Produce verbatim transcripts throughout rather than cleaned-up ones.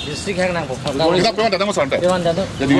District hang nangpo. Kita pewan datang mas santai. Pewan datang. Jadi,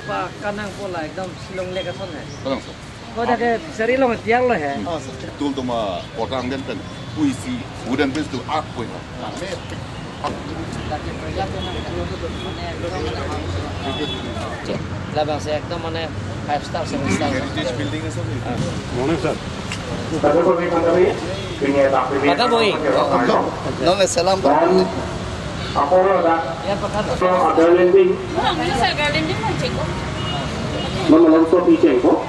Pa kanang pola ekdom Shillong lake ason hai. Kanang ason. Ko dak ke fishery along tiang lo hai. Hmm. Tul tuma potang den pen puisi wooden bridge to art point. Labang si ekdom mane five star, seven star. Heritage building ason. Ah. Morning, sir. Mata boi. No, me salam. Apa ada? Ya, apa kan? Ada landing. Mana, mana, sir, ada landing kan, cek. Mama langsung di cek ko.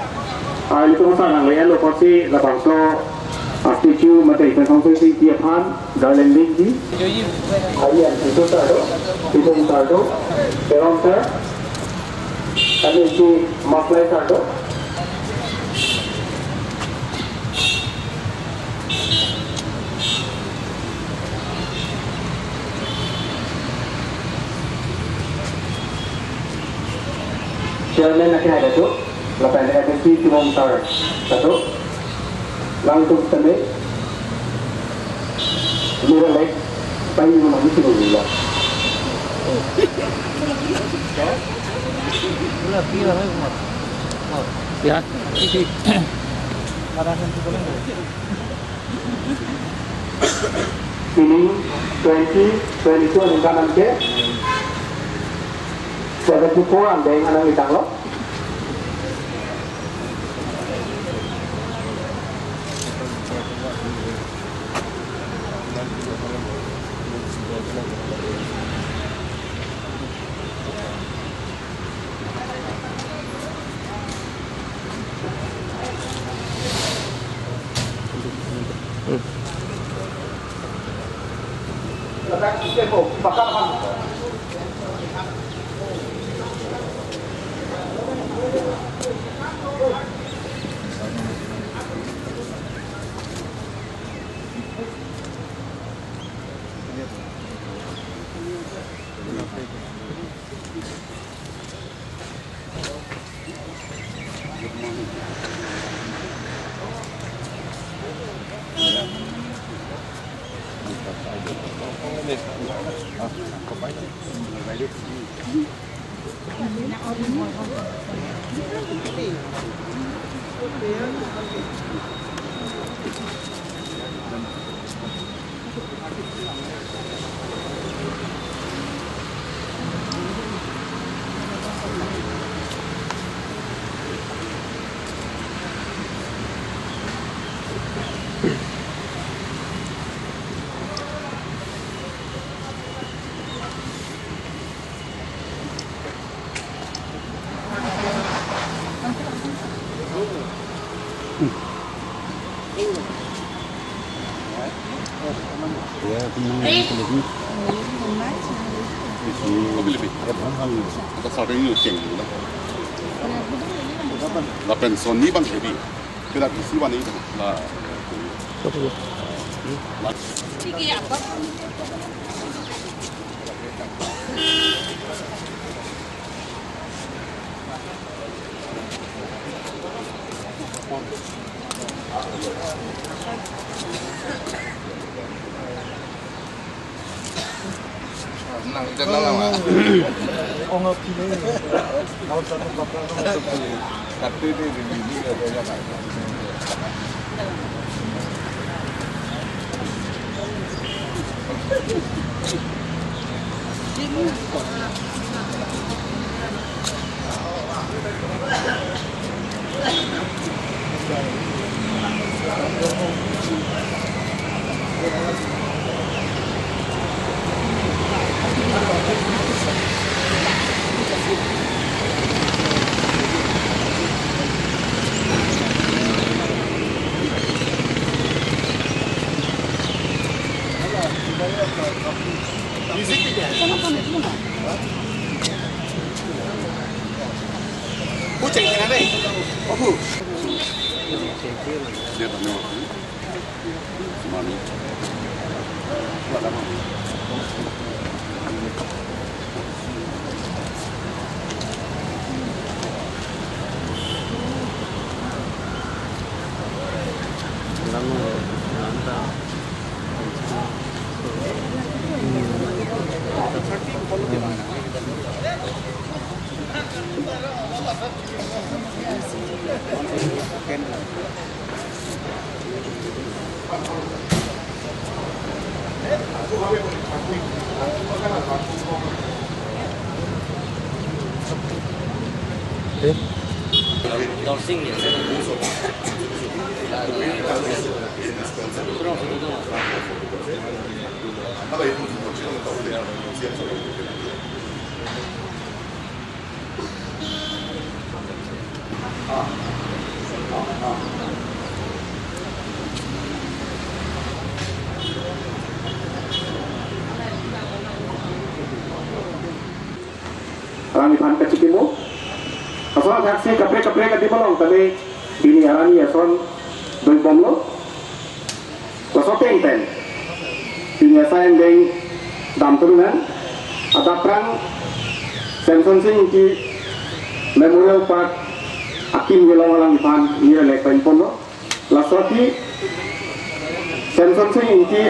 Ah, itu masa nang ya lo pasti lapang so, ah, statue mata ikan sampai di dia pan, ada landing di. Ayan, itu satu, itu satu. Terus, sir. Kami isi maklai satu. Chairman lake hai satu, lapen M S P Timung sir satu, langsung teme, mira lek, pai ni mama ni sini dulu. Ya. Ini twenty twenty-two aningkan an ke seventy-four an deng anang itang lo. Ya, tenang, tenang. Kopi lebi. Ya, bang, bang. Ada satu ini ceng dulu lah. Lapen soni bang jadi. Kita isi bang ini lah. Nang, nang, nang, nang. Ong api ni. Katu ni, ni, ni, ni, ni, ni. Arniphan kachikimo. Ason thaksi kaprek kaprek kadi malong tame pini arni ason doi bomlo. Laso ateng pen pini asai angdeng dam turungan, adap prang Semson Sing Ingti Memorial Park akim kelong alangphan mir alek pen ponlo. Laso api Semson Sing Ingti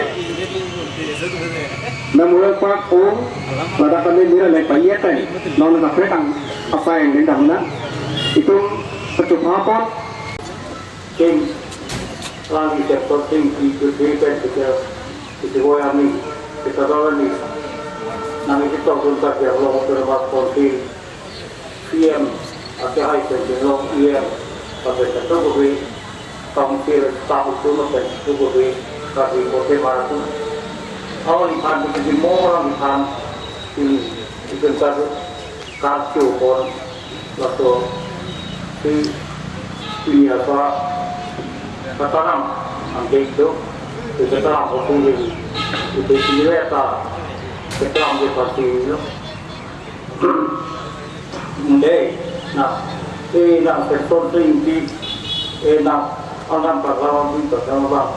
Memorial Park o ladak kami mir alek pen iyeten non kaprek ang asai angdeng dam na itum kachupha apot. King, alangli Semson Sing Ingti kudri pen kita, kita boy ami, kita kawan ni. Nang isi tong sun tak ya, long terima konti, C M, ake hai pen long E M, pada satu kopi, tong sir, tahu tu no pen satu kopi, tapi kopi mana tu. Alangphan, kita di mo alangphan, ini, itu satu. Karcho pon laso si pini asai kataram angdeng do, si kataram opung lagi, si pini ta kataram de pasti lo. Nde, na, si na Semson Sing Ingti, e na, angan paglawan di paglawan.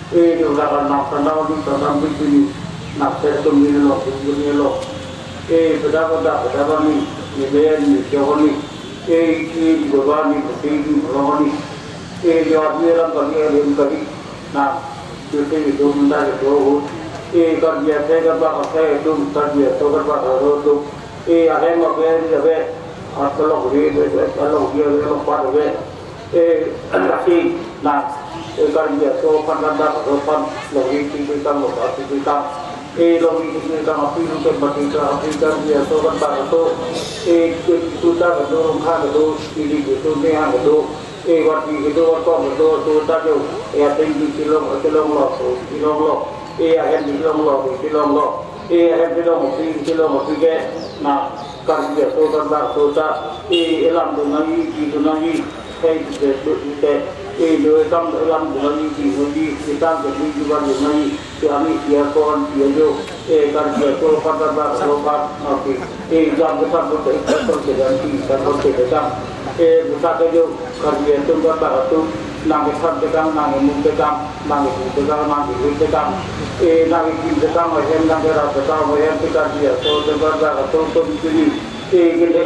E, di ulakan nang tanau di tanam di sini, nang sertum di lo, di sini lo. E, pada pada pada ni, ni ben ni jawani. E, di gobani, di di longani. E, di arni ram kali, e, ram kali. Nang, di sini dum dah itu. E, kan dia saya kan bak saya dum, kan dia tu kan bak saya dum. E, ahem abe, abe. At kalok di, abe, kalok di, abe, kalok pat abe. E, si, na, e, Karbi aso aphan, kan dak aso aphan, longri tingkui tang, longri tingkui tang. E, longri tingkui tang, api lu ke mati ke, api Karbi aso kan dak aso. E, ke, kuta kedo, rongkha kedo, ili kedo, neha kedo. E, wati kedo, warkong kedo, aso ta jo. E, ateng di tilong, tilong lo, so, tilong lo. E, ahem tilong lo, tilong lo. E, ahem tilong, api, tilong, api ke. Na, Karbi aso kan dak aso ta. E, elam tu nangji, ji tu nangji. Hei, te, te, te, e, do, kam, lam, do, ni, di, ni, di, di, kam, te, ni, di, ba, di, ni, di, ami, di, akon, di, ajo, e, kan, di, akon, kan, kan, ba, lo, kan, oke. E, kam, ke, kam, te, kan, te, kan, di, kan, te, kan. E, buta, ke, jo, kan, di, atum, kan, ba, atum, nang, ke, kam, te, kan, nang, ke, mung, te, kan, nang, ke, mung, te, kan, nang, ke, mung, te, kan. E, nang, ke, kim, te, kan, ma, hem, nang, ke, ra, te, kan, ma, hem, te, kan, di, aso, te, kan, ba, atum, tum, di, di. E, kele,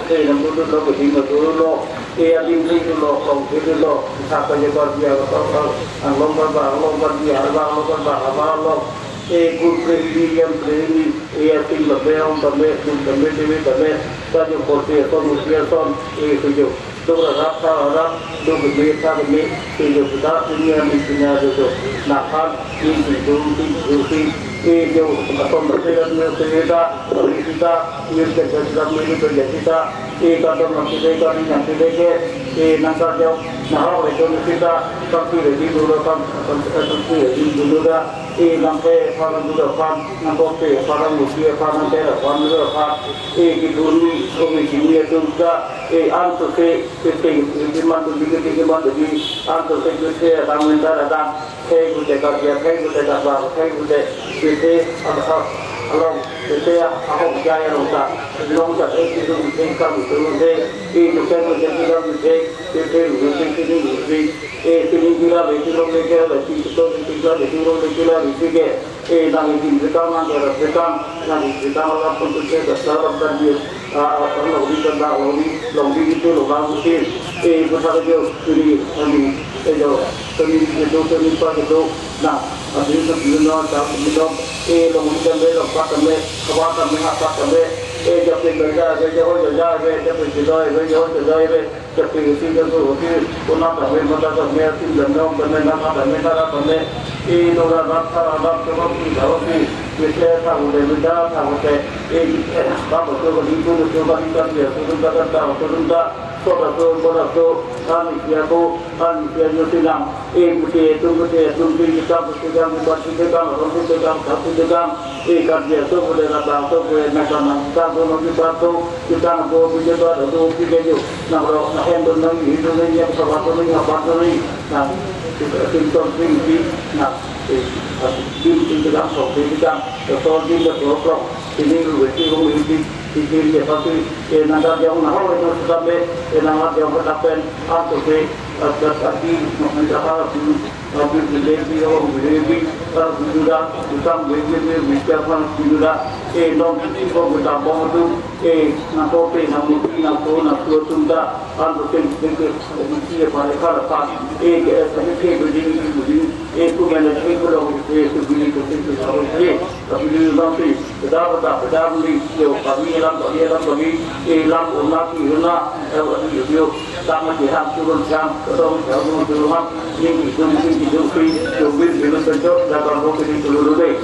e, nang tutu lo, keding lo, tutu lo. E, adim tutu lo, kong tutu lo. Sa ka ye ba dia lo, kong, kong. Anglong ba ba, anglong ba dia, arba anglong ba ba, arba anglong. E, gur prehini, yam prehini. E, ating lo, be, ong ba me, gur ba me, dewi ba me. Sa jo ko se, son, usia son. E, kujo. Duk ra rap, ta ra rap, duk keme, ta keme, keme, keme, keme, keme, keme, keme, nahan, ing, ing, dung, ting, dung, ting, e, jo, atom, ta, seta, ta, seta, ta, ing, ing, ta, ing, ing, ta, ing, ing, ta, ing, ing, ta, ing, ing, ta, ing, ing, ta, ing, ing, ta, ing, ing, ta, ing, ing, ta, e, nang ta, jo, nahok le, jo, seta, ta, ti, le, di, du, lo, ta, ta, ta, ti, le, di, du, lo, ta, e, nang te, pha, nang, du, lo, pha, nang, ko, te, pha, nang, lu, ti, pha, nang, te, lo, pha, nang, lu, lo, pha, e, kidun ni, ko, mi, kini, atum, ta, e, an, to, se, Ketheng, ketheng man do bi, ketheng man do bi, anto se ketheng adang mentar adang, theng pute kardia, theng pute karba, theng pute ketheng, a, a, along, ketheng ahok jai along ta, long ta, eh, ketheng, ketheng kam, ketheng, ketheng, eh, ketheng, ketheng, ketheng, ketheng, ketheng, ketheng, ketheng, eh, ketheng, kila, ketheng, long, ketheng, kila, ketheng, ketheng, kila, ketheng, long, ketheng, kila, ketheng, ketheng, Eh, nang idim sekam, nang kera sekam, nang idim sekam alam pun tu saya dah salam dan dia, ah, ah, long di kan dah, long di, long di itu, long di itu. Eh, besar dia, ini, ini, eh, jo, ini itu, ini apa itu, nah, ada itu, itu, nah, tak, itu, eh, long di kan deh, long pat kan deh, kawat kan deh, apa kan deh, eh, jab tinggal dah, eh, jauh, jauh, jauh, eh, jab tinggal, eh, jauh, jauh, eh, Tapi isi dan tu hobi, kuna kami, mata kami, asin dan nom kami, nama kami, nara kami, eh, nora rap, sara rap, sebab kita hobi, kita tahu deh, kita tahu deh, eh, eh, apa tu, kami tu, tu, kami kan dia, tu, tu, tak, tak, tu, tu, tak, so, tak, tu, bola, tu, kami dia, tu, kami dia, tu, tu, nang, eh, putih, tu, putih, tu, tu, kita, putih, kami, putih, kami, putih, kami, putih, kami, Eh, kan dia tu, boleh datang tu, boleh nak datang. Kita tu, nanti batu, kita tu, boleh batu, boleh je. Nak ro, nak hem tu, nak hidup ni, yang sabar tu ni, apa tu ni. Nah, kita simptom tinggi, nah, eh, dim tinggi dalam, so, tinggi dalam, so, dim dah berokok. Ini lu beti, lu beti, tinggi dia pasti, eh, nak dia, nak orang itu sudah be, eh, nak dia berdapen, apa tu, eh, eh, tapi, nak minta hal tu, Tapi bilebi, oh, bilebi, kalau biduda, utang bilebi, bicara biduda, eh, nong kiti ko kita bong tu, eh, nang kopi, nang muti, nang ko, nang tua tunta, kan tu ting, ting, ting, muti, eh, pada kala pa, eh, ke, eh, tapi ke, biding, biding, eh, tu mana, eh, ko dong, eh, tu bili, tu ting, tu ting, eh, tapi bili, bang, tu, Beda, beda, beda, beli, yo, kami lam, kami lam, kami, eh, lam, una, ki, una, eh, yo, yo, sama, ki, ham, turun, ham, turun, ham, turun, ham, ni, ki, turun, ki, turun, ki, turun, ki, turun, turun, dah, bang, ko, ki, turun, turun, deh.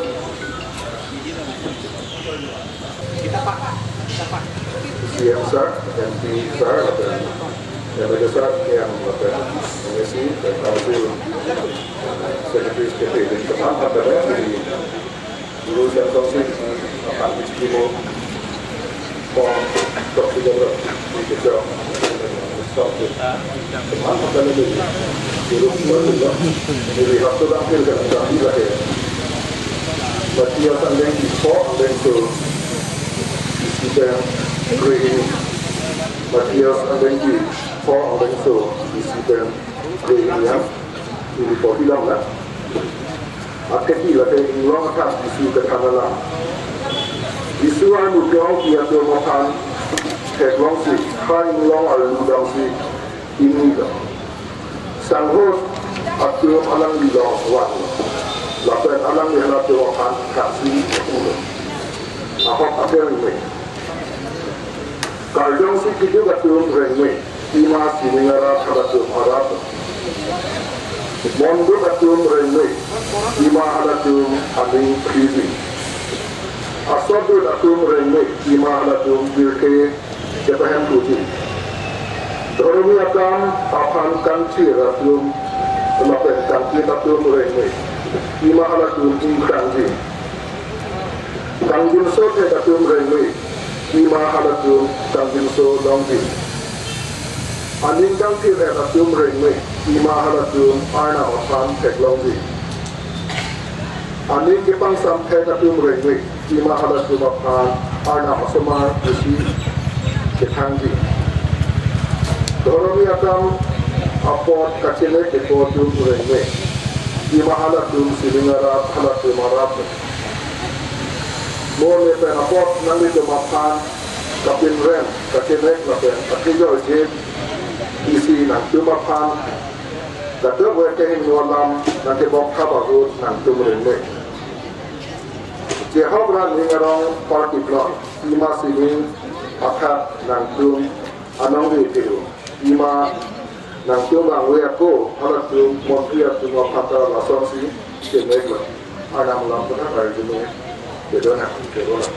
C M sir, M P sir, dan M L A sir, yang, dan M S C, dan Council, Secretary, Secretary, dan teman, dan, dan, Guru Siang Song Sing, Pak Miss Kimo, Kong, Dok Sijabra, Sijabra, Song Sing. Teman apa lagi? Guru Siang Song Sing. Jadi, waktu tampil kan, tampil lagi. Matthias Andengki, Paul Andengso, Student Grade. Matthias Andengki, Paul Andengso, Student Grade, ya. Ili poti long na. Akepi lake inglong athak Jisu kethan alam. Jisu armu ke-ongpi atum aphan theklongsi, ha inglong arlu damsi ingni lo. Sangho atum alanglilong vanlo. Lapen alangli halatum aphan thaksi pulo. Ahok atum rengme. Karjongsi keduk atum rengme. Pima sining arat halatum arat. Monduk atum rengme, pima halatum aning priji. Asodut atum rengme, pima halatum pirthe kepahem puji. Dhormi akam aphan kangchir atum, lapen kangchir atum rengme, pima halatum ingkrangji. Kangjinso thek atum rengme, pima halatum kangjinso longji. Aning kangthir-et atum rengme, pima halatum Arnam aphan theklongji. Aning kepangsamthek atum rengme, pima halatum aphan Arnam asomar pusi kethangji. Dhoromji atum apot kachenek kepo atum rengme, pima halatum sining arap, halatum arap. Mo ne pen apot nanglitum aphan kapinrem, kachenek lapen akejor jep isi nangtum aphan kadokave kehingno alam nangkebok thap ahut nangtum rengme. Jehop ra ning arong party plot, pima sining athak nangtum anong di piru. Pima nangtum vangve ako, halatum montri atum aphan ta lasonsi chenek lo. Arnam alam aphuthak arjume, kedo nang, kedo nang.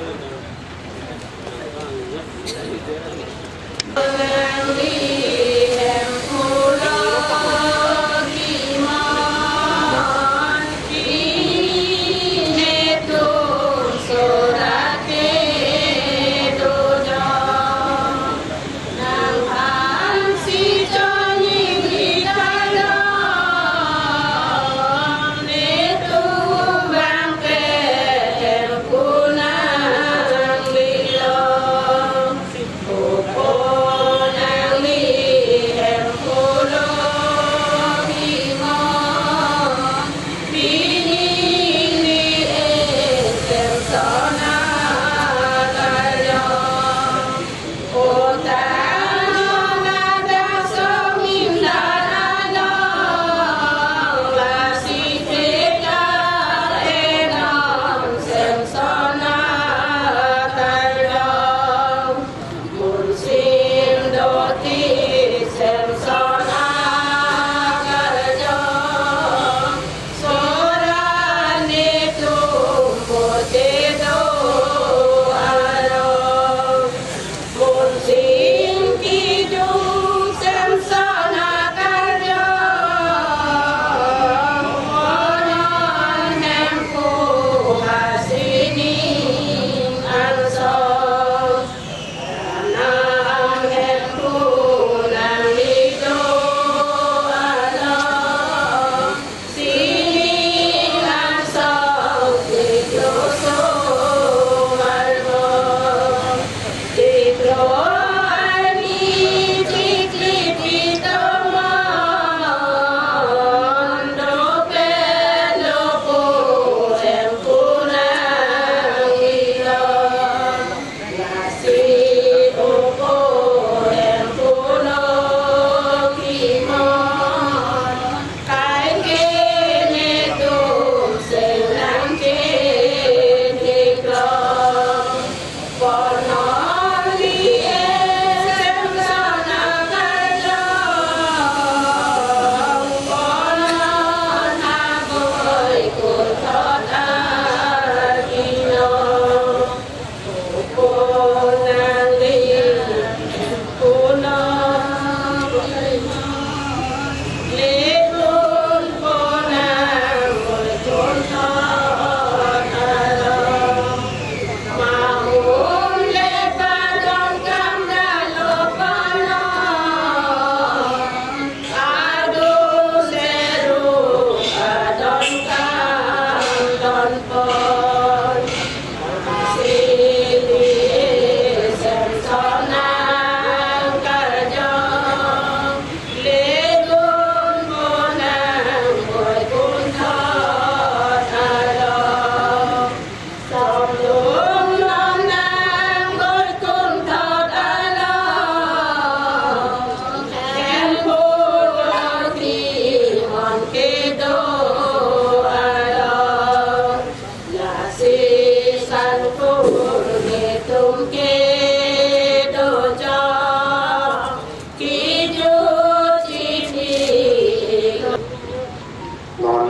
Non,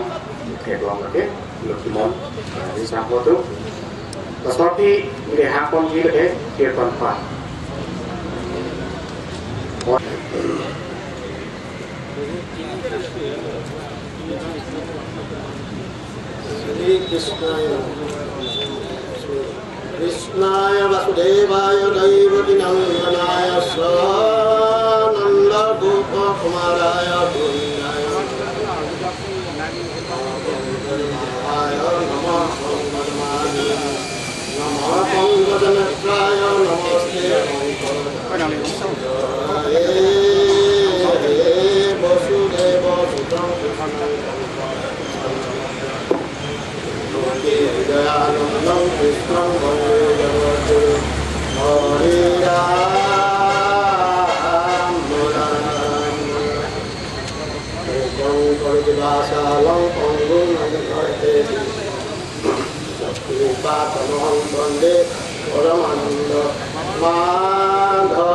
oke, doang, oke. Lukimon, eh, di sampot tu. Pasal di lehakon di, eh, kirtan pa. Shri Krishna. Krishnaya Vasudevaya Devakinandanaya cha Nanda Basa long ponggung ang Kripa tamang bande Paramananda Madhava.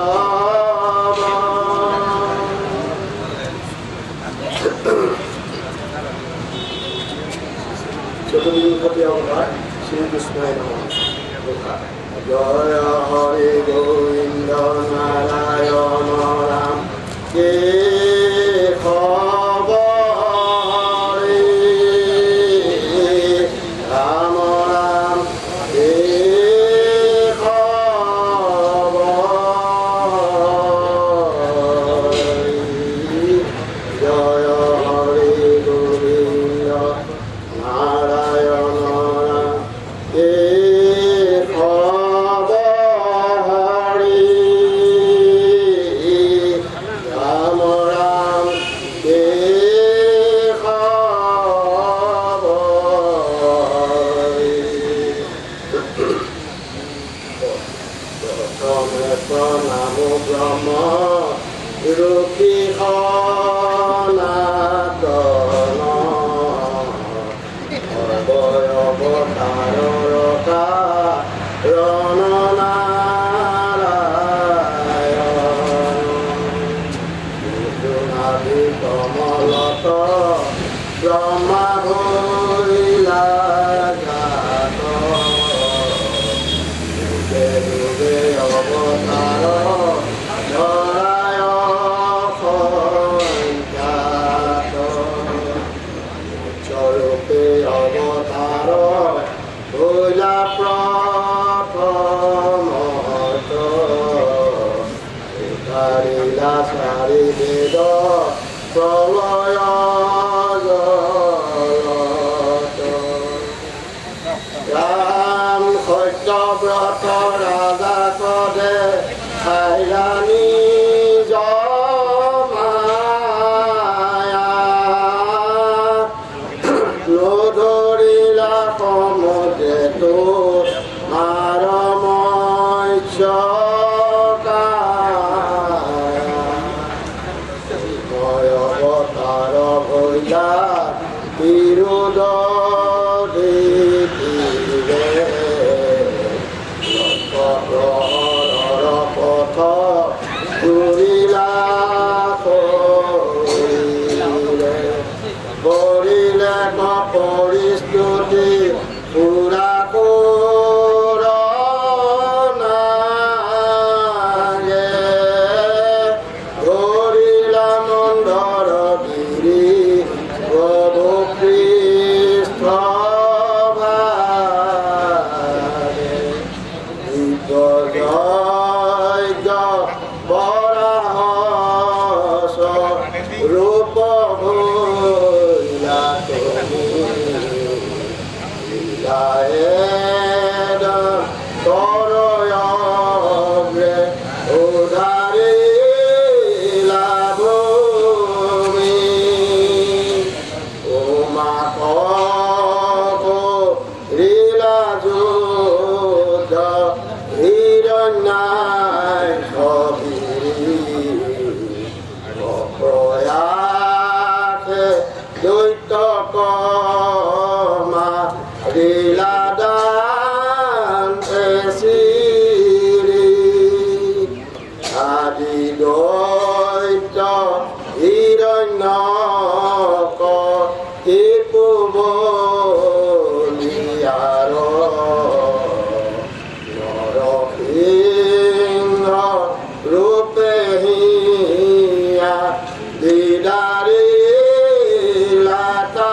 Chaturbinshati avatar Shri Krishna Namaha. Jaya Hari Govinda Narayana Ram Ki Hari Ram Ram Ki Hari Jaya Hari Govinda Narayana Ram Ki Hari Ram Ram Ki Hari. Prothome pranamo Brahma Rupi Sanatana Abhoy Avatar Karon Narayan. Nadi Kamalata Brahma Bhoila Jato. Rupe Rupe Avatar Dhoraya Sanjato. Rupe Avatar Bhoila Prathamato. Karila Sari Veda Pralaya Jalato. Ram Satyabrata Raja Kode Hairani Jamaya. Lodorila komode tu mara moichoka. Moyo kotaro boila tiru do di tire. Lototro oro oro potho durila korile. Korile ko poristuti pura korona ge. Gorila Mandara Giri Prabhu Krishna Bhare. Joy joy Varaha Sarupa Bhoila Tumi. Laeda Toro Yogre Udhari Labhumi. Uma Koko Rila Judha Hiranyai Kobiri. Proyakhe Doito Koma Rila Dante Siri. Adi Doito Hiranyako Kipu Boli Aro. Norosingha Rupe Hiya Didari Lata.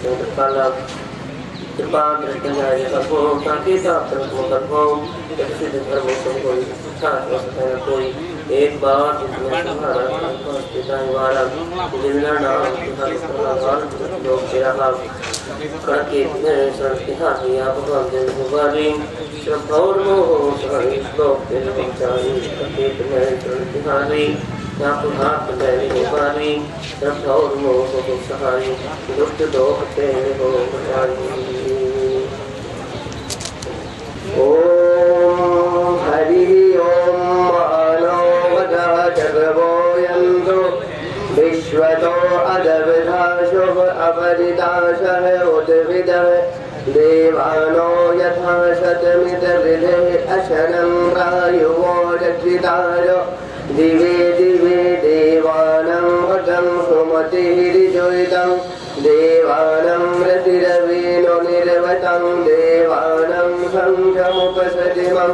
Krishna Kala, Kripa Krishna Jaya Sabho, Sakita Prabhu Sabho, Eksidhi Prabhu Sabho, Sakha Sakha Koi, Ek Baar Jitna Samhara, Sakha Sita Vara, Jitna Naam Sita Vara, Lok Tiraha, Kharkit Mein Srantihari, Aap Bhante Hubari, Srabhaur Moho Sahari, Lok Tiraha Chari, Kharkit Mein Srantihari, Aap Bhante Hubari, Srabhaur Moho Sahari, Dukt Dok Tene Ho Chari. ॐ हरिः ॐ। महानवगतः चक्रवो यन्तु विश्वतो अदविधाशोः अपरिताशः उद्भिदः देवानो यथा शतमितभिः अशनं प्रायुवो रक्षितारो दिवे दिवे देवानां भद्रं सुमतिभिर्युतं देवानां रतिरवीनो निर्वतं देवानां सङ्घमुपसति मम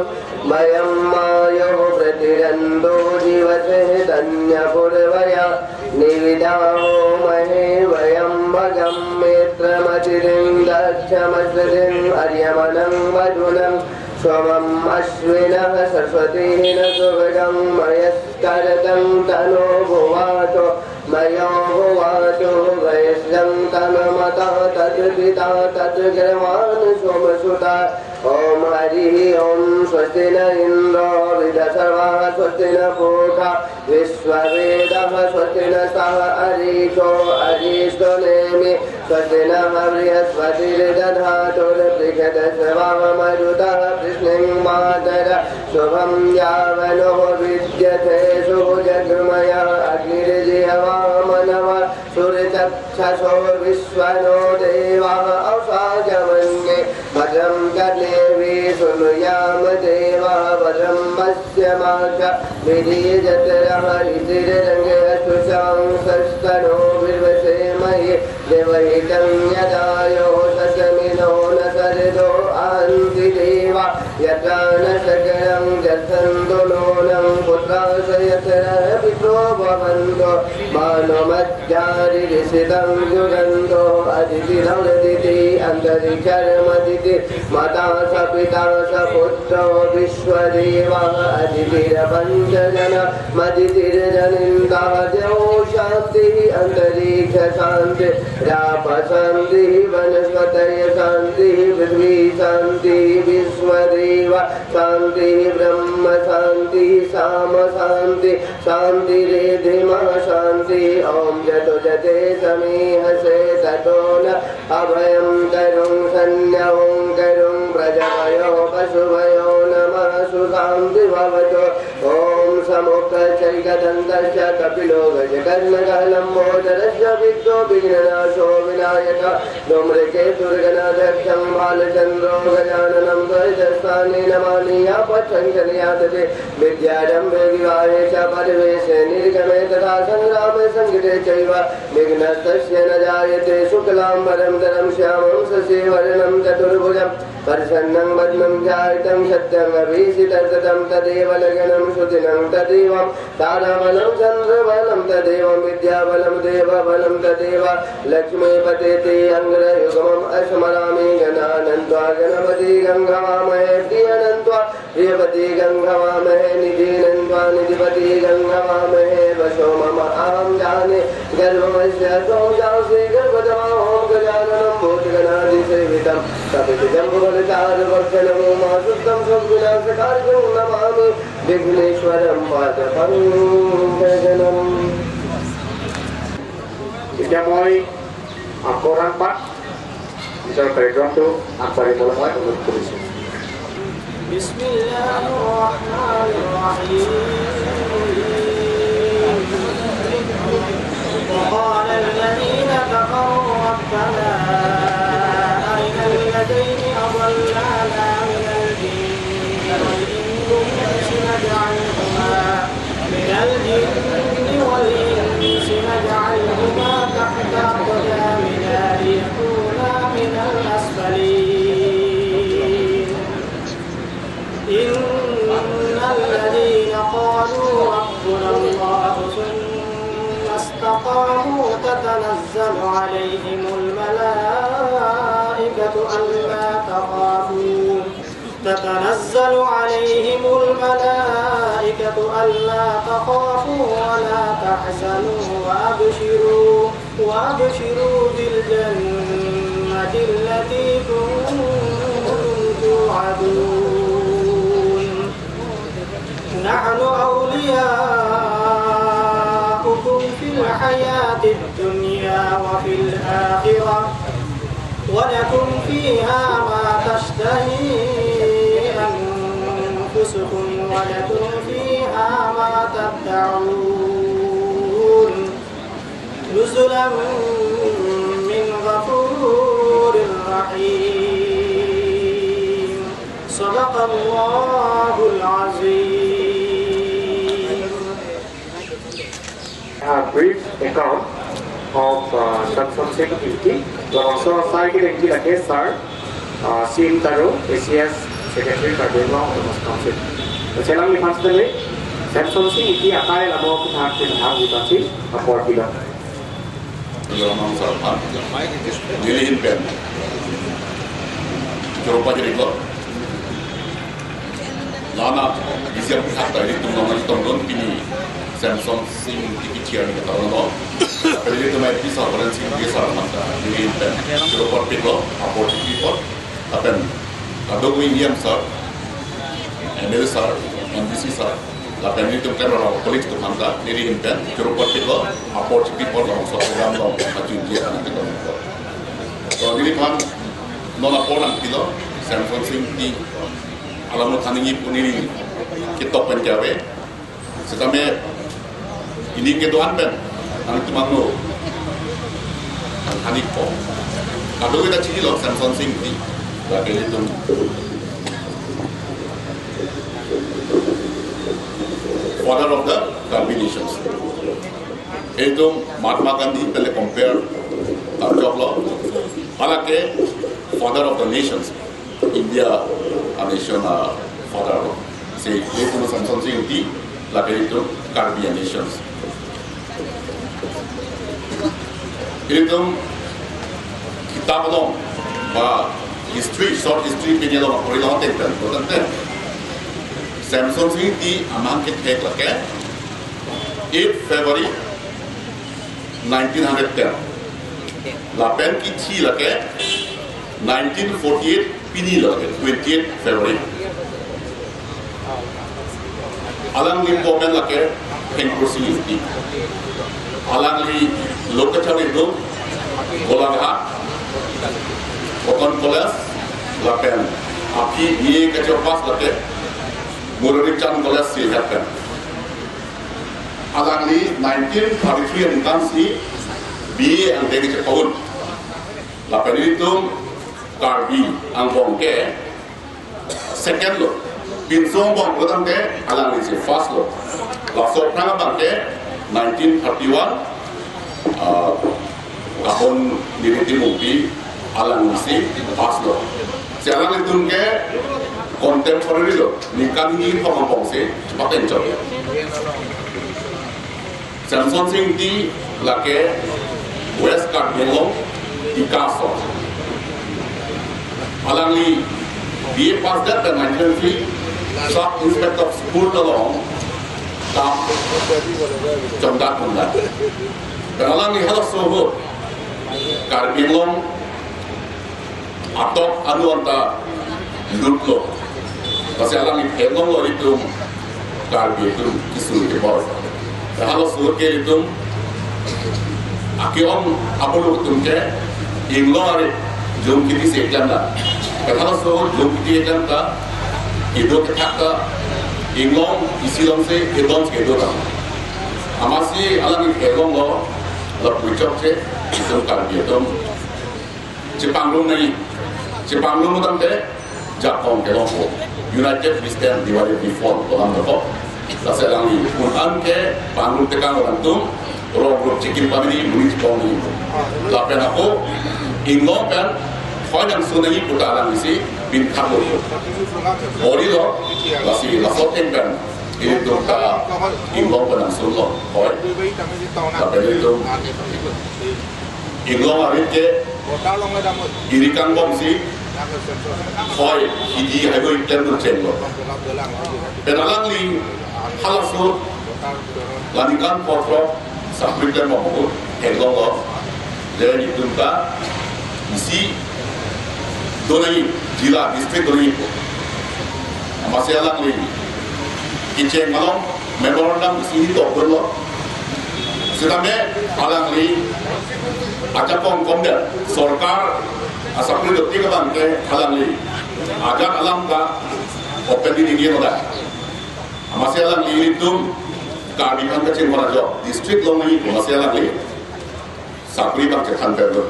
वयं मायो प्रतिरन्तो जीव चैतन्यपूर्वया निविदामहे वयं भगं मित्रमतिथिं दक्षमतिथिं अर्यमणं वरुणं सोमं अश्विनः सरस्वतीः न सुभगं मयस्करतं तनो भुवातो मयो भुवातो भयस्यं तन्मता तत्पिता तत्गृहान् सोमसुता। ॐ हरिः ॐ। स्वस्ति न इन्द्रो वृद्धसर्वाः स्वस्ति न पूषा विश्ववेदाः स्वस्ति नः अरिष्टो अरिष्टो नेमि स्वस्ति नः बृहस्पतिर्दधातु ऋक्क्षसेवामरुतः पृश्निं मातरः शुभं यावनो विद्यते सुहुजग्मयः अग्निर्जिह्वा मनवः सूर्यचक्षसो विश्वनो देवाः अवसाजमन्ये भद्रं कर्णेभिः शृणुयाम देवाः भद्रं पश्यमाक्ष वीर्यजत्रयः स्थिरैरङ्गैः अष्टुषां सस्तनूभिर्व्यसेमहि देवहितं यदायुः सतमिनो न सर्दो अहन्ति देवा यत्र न सकलं गच्छन्तु नूनं पुत्राः यत्र पितरो भवन्तु मानो मज्जारिरिषितं जुगन्तो अदितिरमदिति अन्तरिक्षरमदिति माता स पिता स पुत्रो विश्वदेवः अदितिरपञ्चजना मदितिर्जनिता द्यौः शान्तिः अन्तरिक्षशान्तिरापः शान्तिः वनस्पतयः शान्तिः पृथ्वी शान्तिः विश्वदेवः शान्तिः ब्रह्म शान्तिः साम शान्तिः शान्तिरिति महाशान्तिः। ॐ जतु जते समीहसे ततो न अभयं करुं सन्न्यवं करुं प्रजाभयो पशुभयो नमः सुशान्ति भवतु। ॐ समुखचैकदन्तस्य कपिलो गजकर्णकः लम्बोदरस्य सिद्धो विघ्ननाशो विनायकः धूम्रकेतुर्गणाध्यक्षं भालचन्द्रो गजाननं द्वैतस्थाने नमानि। या पट्ठं चलयादपि विद्यारम्भे विवाहे च परिवेशे निर्गमे तथा सङ्ग्रामे सङ्गीते चैव विघ्नस्तस्य न जायते। शुक्लाम्बरधरं श्यामं शशिवर्णं चतुर्भुजं प्रसन्नं वदनं ध्यायेतं सततं अभीष्टदं तदेव लग्नं सुदिनं तदेवं ताराबलं चन्द्रबलं तदेवं विद्याबलं देवबलं तदेव लक्ष्मीपतिति अङ्गुरयुग्मं स्मरामि। गणानान्त्वा गणपतिं हवामहे प्रियानान्त्वा प्रियपतिं हवामहे निधीनान्त्वा निधिपतिं हवामहे वसो मम अहं जाने गर्भमस्य त्वं जासि गर्भतमा। ॐ गजाननं भूतगणादिसेवितं कपित्थजम्बूफलचारुभक्षणं उमासुतं शोकविनाशकारकं नमामि विघ्नेश्वरं पादपङ्कजनम्। এতিয়া মই, আ, কোৰাণ পাঠ, নিজৰ কাৰ্যক্ৰমটো আগবাঢ়িবলৈ মই অনুৰোধ কৰিছোঁ। بسم الله الرحمن الرحيم. وقال الذين كفروا ربنا أرنا الذين أضلانا من الجن والإنس نجعلهما من الجن والإنس نجعلهما تحت أقدامنا ليكونا من الأسفلين. إن الذين قالوا ربنا الله ثم استقاموا تتنزل عليهم الملائكة ألا تخافوا تتنزل عليهم الملائكة ألا تخافوا ولا تحزنوا وأبشروا، وأبشروا بالجنة التي كنتم توعدون. نحن أولياؤكم في الحياة الدنيا وفي الآخرة ولكم فيها ما تشتهي أنفسكم ولكم فيها ما تدعون نزلا من غفور رحيم. صدق الله العظيم. A brief account of uh, Satsang Singh Ingti, laso asai kedo ingti lake Sir uh, Sim Taro, A C S Secretary, Karbi Anglong Autonomous Council. Lachelang nephan sitame Samson Sing Ingti akai lamo kethak kethak di pasi apor pilo. Yo, nong sarpan. Neli ahin pen choro pajirlo. Lana, isi aputhak ta ilitum nong nangtongdun pini Samson Sing Ingti kithi arni kethak lo. Pini ilitum ai pisa Samson Sing Ingti sar mata. Neli ahin pen choro pajirlo, apor pilo. Lapen kadokave E M sir, M L A sir, M D C sir, lapen ilitum klem ra colleagues atum aphan ta neli ahin pen choro pajirlo, apor pilo, labangso program along kachunji akan nangtongdun. So neliphan non apor nangpilo, Samson Sing Ingti alam lo than nangji pu neli ketok pen ke ave. Setame ili kedo-an pen nangtum angno than-ikpo. Kadokave ta chinilo Samson Sing Ingti, lake ilitum father of the Karbi nations. Ilitum Mahatma Gandhi pen le compare ta choklo. Halake father of the nations. India a nation a father lo. Si ilitum Samson Sing Ingti, lake ilitum Karbi a nations. Ilitum kitab along ba history, short history pini along pori long ten pen, ten pen. Samson Sing Ingti amahang kethek lake eighth February nineteen hundred ten. Lapen kithi lake nineteen forty-eight pini lake twenty-eighth February. Alangli amen lake Thengpursing Ingti. Alangli lo kachari do Golaghat Cotton College lapen aphi B A kacho pass lake Murari Chand College si lapen. Alangli nineteen thirty-three aningkan si B A angdeng chepaun. Lapen ilitum Karbi angbong ke second lo. Pinso angbong lo tangte alangli si first lo. Laso aphrang abang ke nineteen thirty-one, ah, Kapon Niriti Mungpi alangli si first lo. Si alanglitum ke contemporary lo. Ningkan ni thom angbong si paten chok. Samson Sing Ingti lake West Karbi Anglong Dika aso. Alangli B A pass det pen nineteen three Sub Inspector of School along kam chongdat pon det. Pen alangli halaso ahut Karbi Anglong atok anu anta lutlo. Lasi alangli theklonglo ilitum Karbi atum kesung kebor. Halaso ahut ke ilitum ake-ong apor atum ke inglong arit jum kiti si klemdam. Halaso ahut jum kiti klemdam, kedo kethak ta inglong isi along si edon si kedo dam. Amatsi alangli theklonglo, lapu chokche ilitum Karbi atum chepangrum nangji. Chepangrum tangte jakong kelongpo. United we stand, divided we fall. Kolam dokok. Lasi alangli un-an kepangrum tekang alangtum rong rup chikim pamini muni chepong nangji. Lapen ako inglong pen hoi nangsun nangji pu ta alangli si pin khaplo. Orilo, lasi laso ateng pen ilitum ta inglong pen nangsunlo. Hoi. Lapen ilitum inglong arit ke iri kangbomsi hoi, hidi haihui klemdun chenglo. Pen alangli halaso ahut la ningkan phongo sakri klembom ahut theklonglo. Jadi ilitum ta isi do nangji, jila, district do nangji pu. Amatsi alangli kecheng along memorandum isi ni tokdunlo. Setame alangli ajakong komdet, sorkar asakri dotik abang ke alangli ajat alam ta open di dingin oda. Amatsi alangli ilitum Karbi aphan kachingvai ajo district long nangji pu amatsi alangli sakri abang chethan pet lo.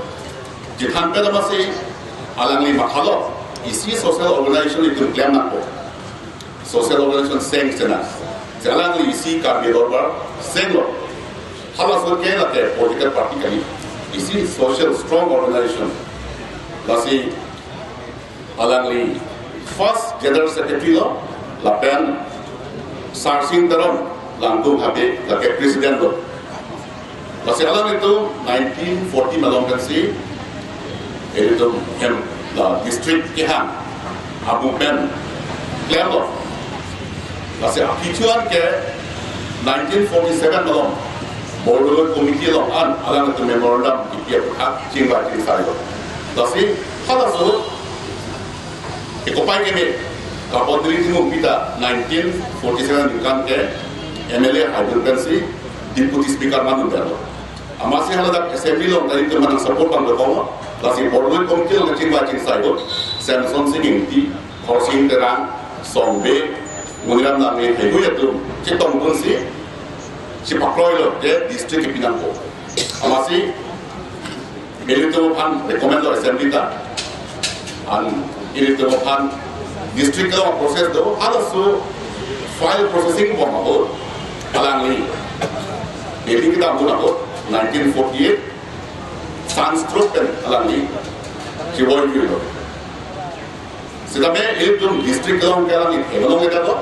Chethan pet amatsi alangli mathalo, isi social organization ilitum klem nangpo. Social organization seng sena. Si alangli isi Karbi Dorbar senglo. Halaso ahut ke lake political party kali. Isi social strong organization. Lasi alangli first general secretary lo, lapen Sarsing Teron Langkung Habe, lake president lo. Lasi alanglitum nineteen forty malom pensi, ilitum hem, la district kehang abu pen klemlo. Lasi aphi thuan ke nineteen forty-seven malom Borloi committee along an alanglitum memorandum kipi aphuthak chingvai chingsai lo. Lasi halaso ke kopai keme, kapon diri timu pita nineteen forty-seven ningkan ke M L A haidun pensi Deputy Speaker manun terlo. Amatsi haladak assembly along tadi teman support bang berkong. Lasi Borloi committee along kachingvai chingsai lo, Samson Sing Ingti, Khorsing Terang, Songbe, Muniram Langne, haihui atum chetongdunsi chepakloi lo, je district kepinangpo. Amatsi ilitum aphan recommend lo assembly ta. An ilitum aphan district along process do, halaso file processing bom ahut alangli Delhi kedam ahut nineteen forty-eight sunstroke pen alangli chevoi lo. Sitame ilitum district along ke alangli theklong ke do.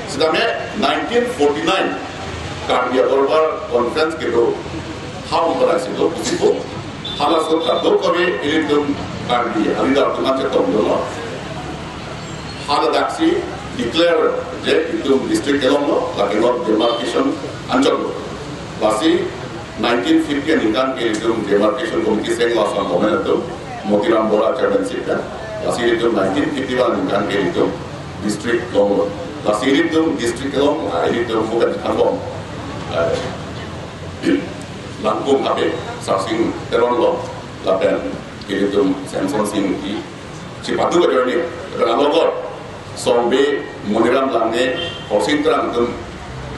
Sitame nineteen forty-nine Karbi Adorbar Conference kedo, ha organize do pusipo. Halaso kadokave ilitum Karbi aleader atum an chetongdunlo. Haladaksi declare je itum district kelong lo, lake non demarcation anchot lo. Lasi nineteen fifty aningkan ke itum demarcation committee seng lason komen atum, Motiram Bora chairmanship ya. Lasi itum nineteen fifty-one aningkan ke itum district long lo. Lasi itum district long, ah, itum bukan Hanbom. Eh, Langkung Habe, Sarsing Teron lo, lapen ilitum Samson Sing Ingti, chepatu ajoine, lapen alogot Songbe, Moniram Langne, Horsing Terang atum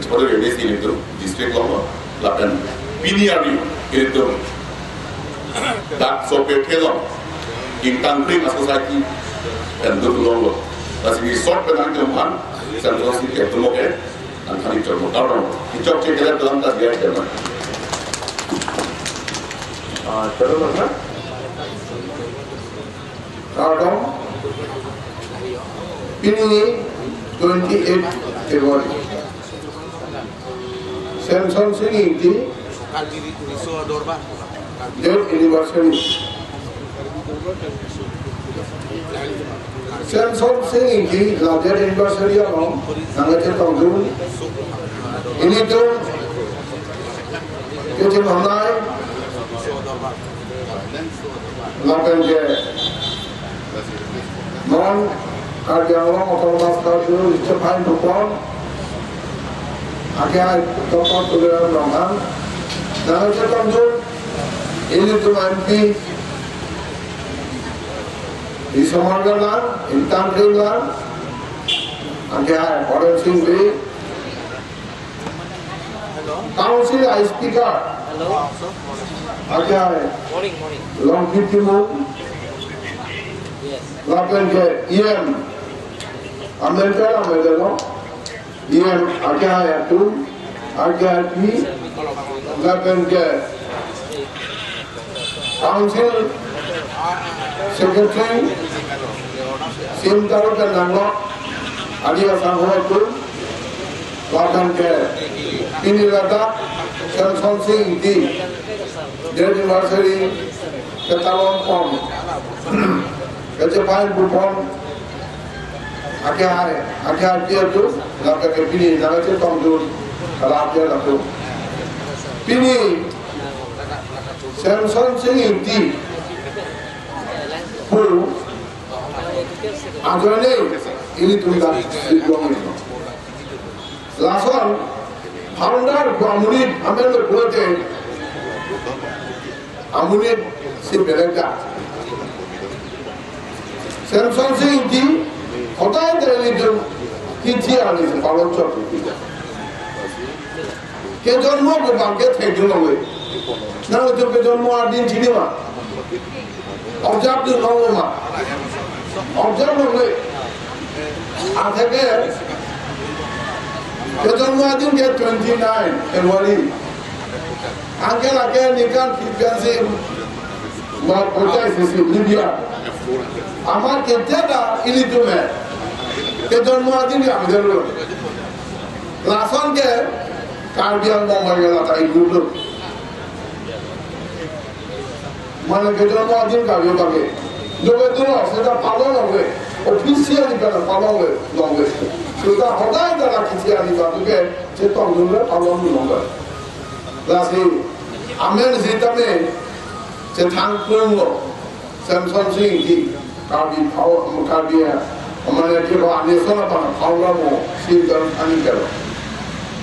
chepatu ajoine si ilitum district long lo, lapen pini arni ilitum dak sope kelong, Ingtangkring a-society pen dut long lo. Lasi short pen nangtum aphan, Samson Sing Ingti atum ke, nangkhan chok mo, kardom. Chokche kele dalam tas dia jaman. Ah, terus mana? Kardom. Pini twenty-eight February. Samson Sing Ingti death anniversary. Samson Sing Ingti la death anniversary along nangkachetongdun ilitum kachinghon-ai lapen ke non Karbi Anglong Autonomous Council chepai pupon ake hai Doctor Tuliram Ronghang, nangkachetongdun ilitum M P Isomar Galang, Ingtangkring Lang, ake hai Horen Sing Bey, Council Vice Speaker, Hello. Ake hai Morning, morning. Longkit Timung, Yes. lapen ke E M, America, America lo, E M ake hai atum, ake hai pi, lapen ke Council Secretary, Sim Taro pen nanglok, adi asangho atum, lapen ke pini ladak Samson Sing Ingti death anniversary ketalon pon, kachepai pupon, ake hai, ake hai pi atum, lapen ke pini nangkachetongdun, kalap dia lapu. Pini Samson Sing Ingti pu ajoine ilitum dak district long lo. Lason founder pu amonit amen lo pulote amonit si belek dak. Samson Sing Ingti hodai ta ilitum kithi arni si palon chot. Kejonmo ke bang ke thekdun longle. Nangtum kejonmo adin chini ma? Observe dun longlo ma? Observe longle. Atheke kejonmo adin ke twenty-nine February. Anke lake ningkan phit pensi ma pochai sisi Libya. Amat ke jada ilitum he kejonmo adin ke amdelo. Lason ke Karbi Anglong abang lata inglut lo. Mane ke jongmo adin Karbi abang ke. Joge tu lo, seta palong lo ke. Officially pen palong lo, long lo. Seta hodai ta la kisi ani batu ke, chetongdun lo, palongdun lo. Lasi, amen sitame, chethang plung lo. Semsonsing Ingti, Karbi Phao, Karbi, eh, mane ke ba ani sona pa Phao Lamo, si dan ani ke lo.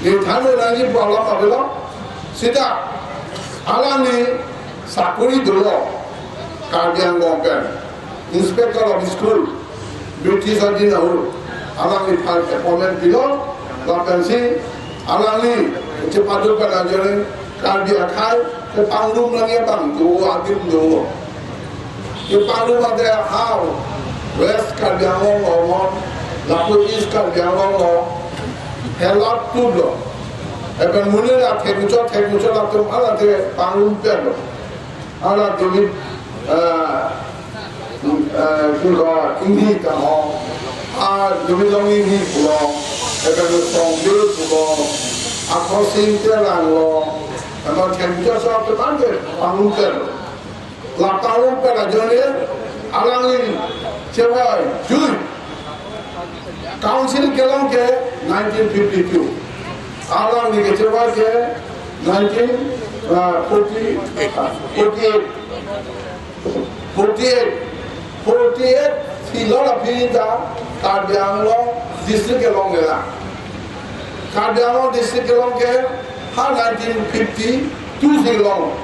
Ni thano nangji problem avelo, seta alangli sakori dolo, Karbi Anglong pen, Inspector of School, British adin ahut, alangliphan appointment pilo, lapensi, alangli, chepadu pen ajoine, Karbi akhei, kepangrum nangji abang do, adim do. Kepangrum ade ha, West Karbi Anglong lo, lapu East Karbi Anglong lo, helat tu lo. Epen mune la thekmuchot, thekmuchot latum ala te pangrum pen lo. Ala David, eh, eh, Kilo Ingti ta ho, a David Long Ingti pulo, epen Songbe pulo, a Khorsing Terang lo, epen thekmuchot latum ante pangrum pen lo. La pangrum pen ajoine, alangli chevoi jui. Council kelong ke nineteen fifty-two. Alangli kechevoi ke nineteen, ah, forty, ah, forty-eight. Forty-eight. Forty-eight, si lo la pini ta, Karbi Anglong district kelong ke la. Karbi Anglong district kelong ke, ha nineteen fifty-two si long.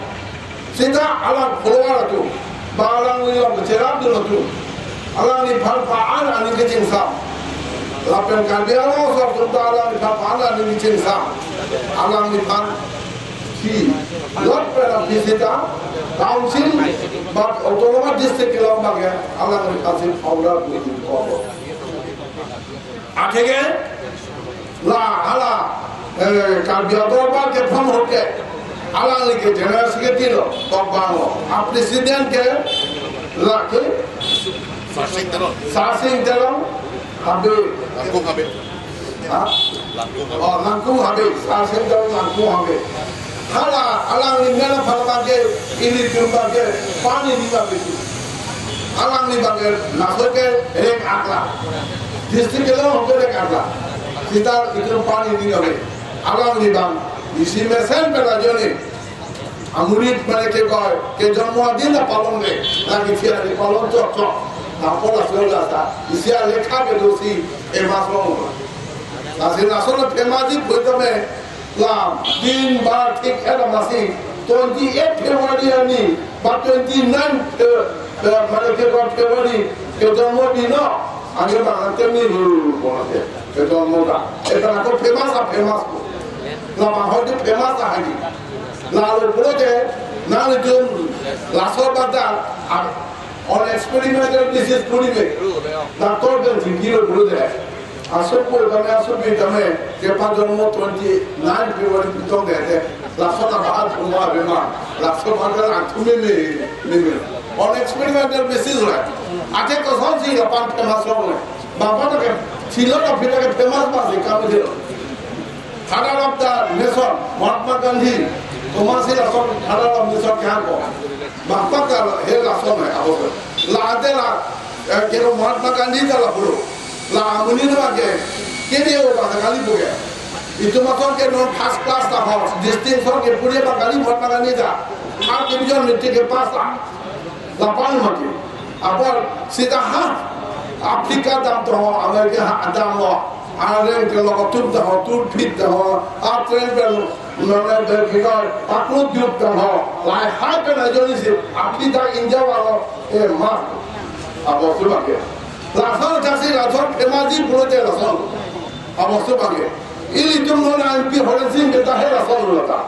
Seta alang follower atum, ba alangli along kecherapdun atum, alangliphan pa-an aning kechingsam. Lapen Karbi Anglong aso atum ta alangliphan pa-an aning kechingsam. Alangliphan si lot pen aphi seta council ba autonomous district kelong abang ke alangliphan si founder pu ingkoi. Atheke la hala, eh, Karbi Adorbar kepham ahut ke alangli ke General Secretary lo, tokbang lo. A President ke la ke Sarsing Teron. Sarsing Teron Habe. Langkung Habe. Ha? Langkung Habe. Oh, Langkung Habe. Sarsing Teron Langkung Habe. Hala, alangli mena phalabang ke, ilitum abang ke, pani ni abang ke. Alangli abang ke, laso ke, reng akla. District kelong ke reng akla. Seta itum pani ni kami. Alangli abang, isi mesen pen ajoine. Amurit mane kekoi, kejongmo adin ta palong le. Lagi isi ale palong chokchok. Lapu laso lata. Isi ale kha kedo si, emas long. Lasi laso le famous ji pu tame. La, din bar thik-et amatsi, twenty-eight February arni, ba twenty-nine, eh, eh, mane ke ba February, kejongmo din lo, anke bang antem ni hu, bonate, kejongmo ta. Eta nangko famous a famous ko. La bang hoi famous a hagi. La lo pulote, nanglitum, laso bata, a, on experimental basis puri me. Doctor pen jingkilo pulote. Asopo tame, asopi tame, kepajongmo twenty-nine February pitong dete, laso ta bahar thuma bema, laso bahar langthum me, me, me. On experimental basis lo. Ate kosonsi lapen famous lo. Bangphan ke, silo ta pita ke famous ba si kam dilo. Father of the Nation, Mahatma Gandhi, komatsi laso Father of Nation kehang ko. Bangphan ke he laso me, abo. La ate la, eh, kero Mahatma Gandhi ta la pulo. La amonit abang ke, kede o bang kali pu ke. Itum ason ke non first class ta ho, distinction kepuri abang kali Mahatma Gandhi ta. Third division matric ke pass ta. Lapen mati. Apor seta ha, Africa dam to ho, America ha, dam ho. Areng kelok atum ta ho, turphit ta ho. Atren pen, nona ber kikar, paklut yuk ta ho. Lahai pen ajoine si, Africa India valo. Eh, ma. Abo tu abang ke. Lason chasi lason famous ji pulote lason. Abo tu abang ke. Ilitum non M P Horen Sing ke ta he lason lo ta.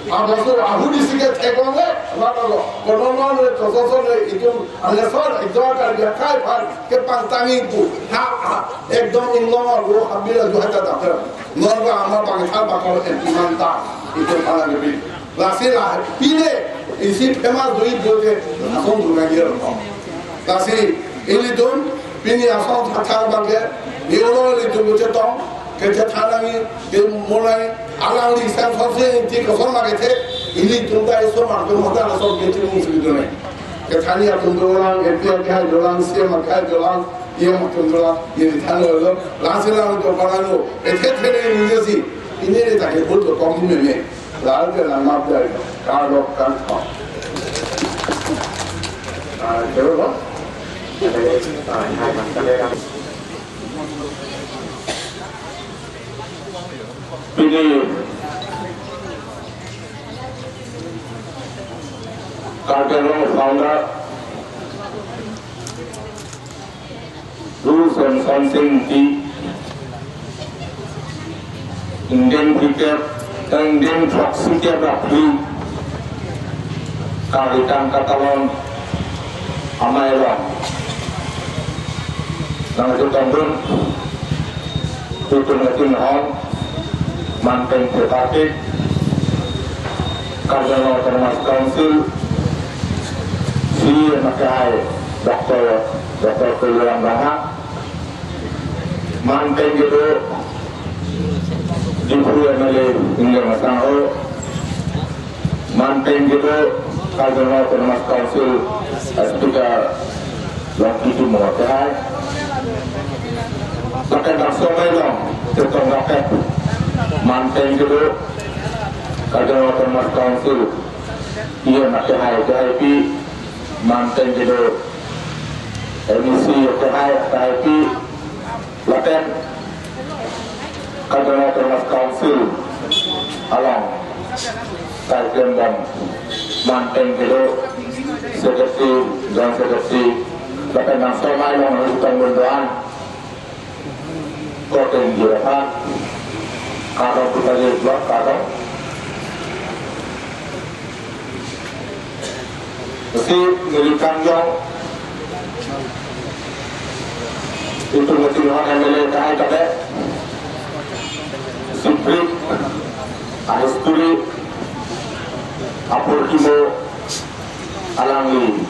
Abo tu ahut isi ke theklongle, lapen lo. Kono non le koson le itum ale son, itum Karbi akhei aphan kepangtangji pu. Ha, ha. Ekdom inglong lo habila jo hata ta. Non ba ama bang hal ba ko M P man ta. Itum pala ke bi. Lasi la, pine, isi famous doi bote, asong duna gir no. Lasi, ilitum, pini asong thakthak abang ke, ni olo ilitum chetong, kechethan nangji, ke mulai, Alangli Semsonsing Ingti koson ma kethe, ilitum ta iso martum mata lason kethe mung suri done. Kethani atum dolang, A P akhai dolang, C M akhai dolang, E M atum dolang, neli than lo, lasi lang to parano, kethe the ne neli si, pini ne ta ke bul to kong ni meme. Lal ke lang map jai, kardom kangthom. Ah, jero ba? Ah, hai, hai, hai. Pini Karbi Anglong founder, Ru Semsonsing Ingti, ingdeng phlikep, ingdeng throksi kep ra phli, Karbi Tang Katalon amei along nangchetongdun, itum kachinghon, manpeng thepakik, Karbi Anglong Autonomous Council, C E M akhai, Doctor, Doctor Tuliram Ronghang, manpeng kedo, Diphu M L A, Engleng Asangho, manpeng kedo, Karbi Anglong Autonomous Council, Speaker, Longki Timung akhai. Lapen laso amei along chetong rapet, manpeng kedo Karbi Anglong Autonomous Council E M akhai, akhaipi, manpeng kedo M E C akhai, akhaipi, lapen Karbi Anglong Autonomous Council along kaiklembom, manpeng kedo Secretary, Joint Secretary, lapen laso amei along nangchetongdun do-an korte ingjir aphan kardom putangji, block kardom. Si neli kangjong itum kachinghon M L A akhai kave, siprik, ahisturi, apor kimo alangli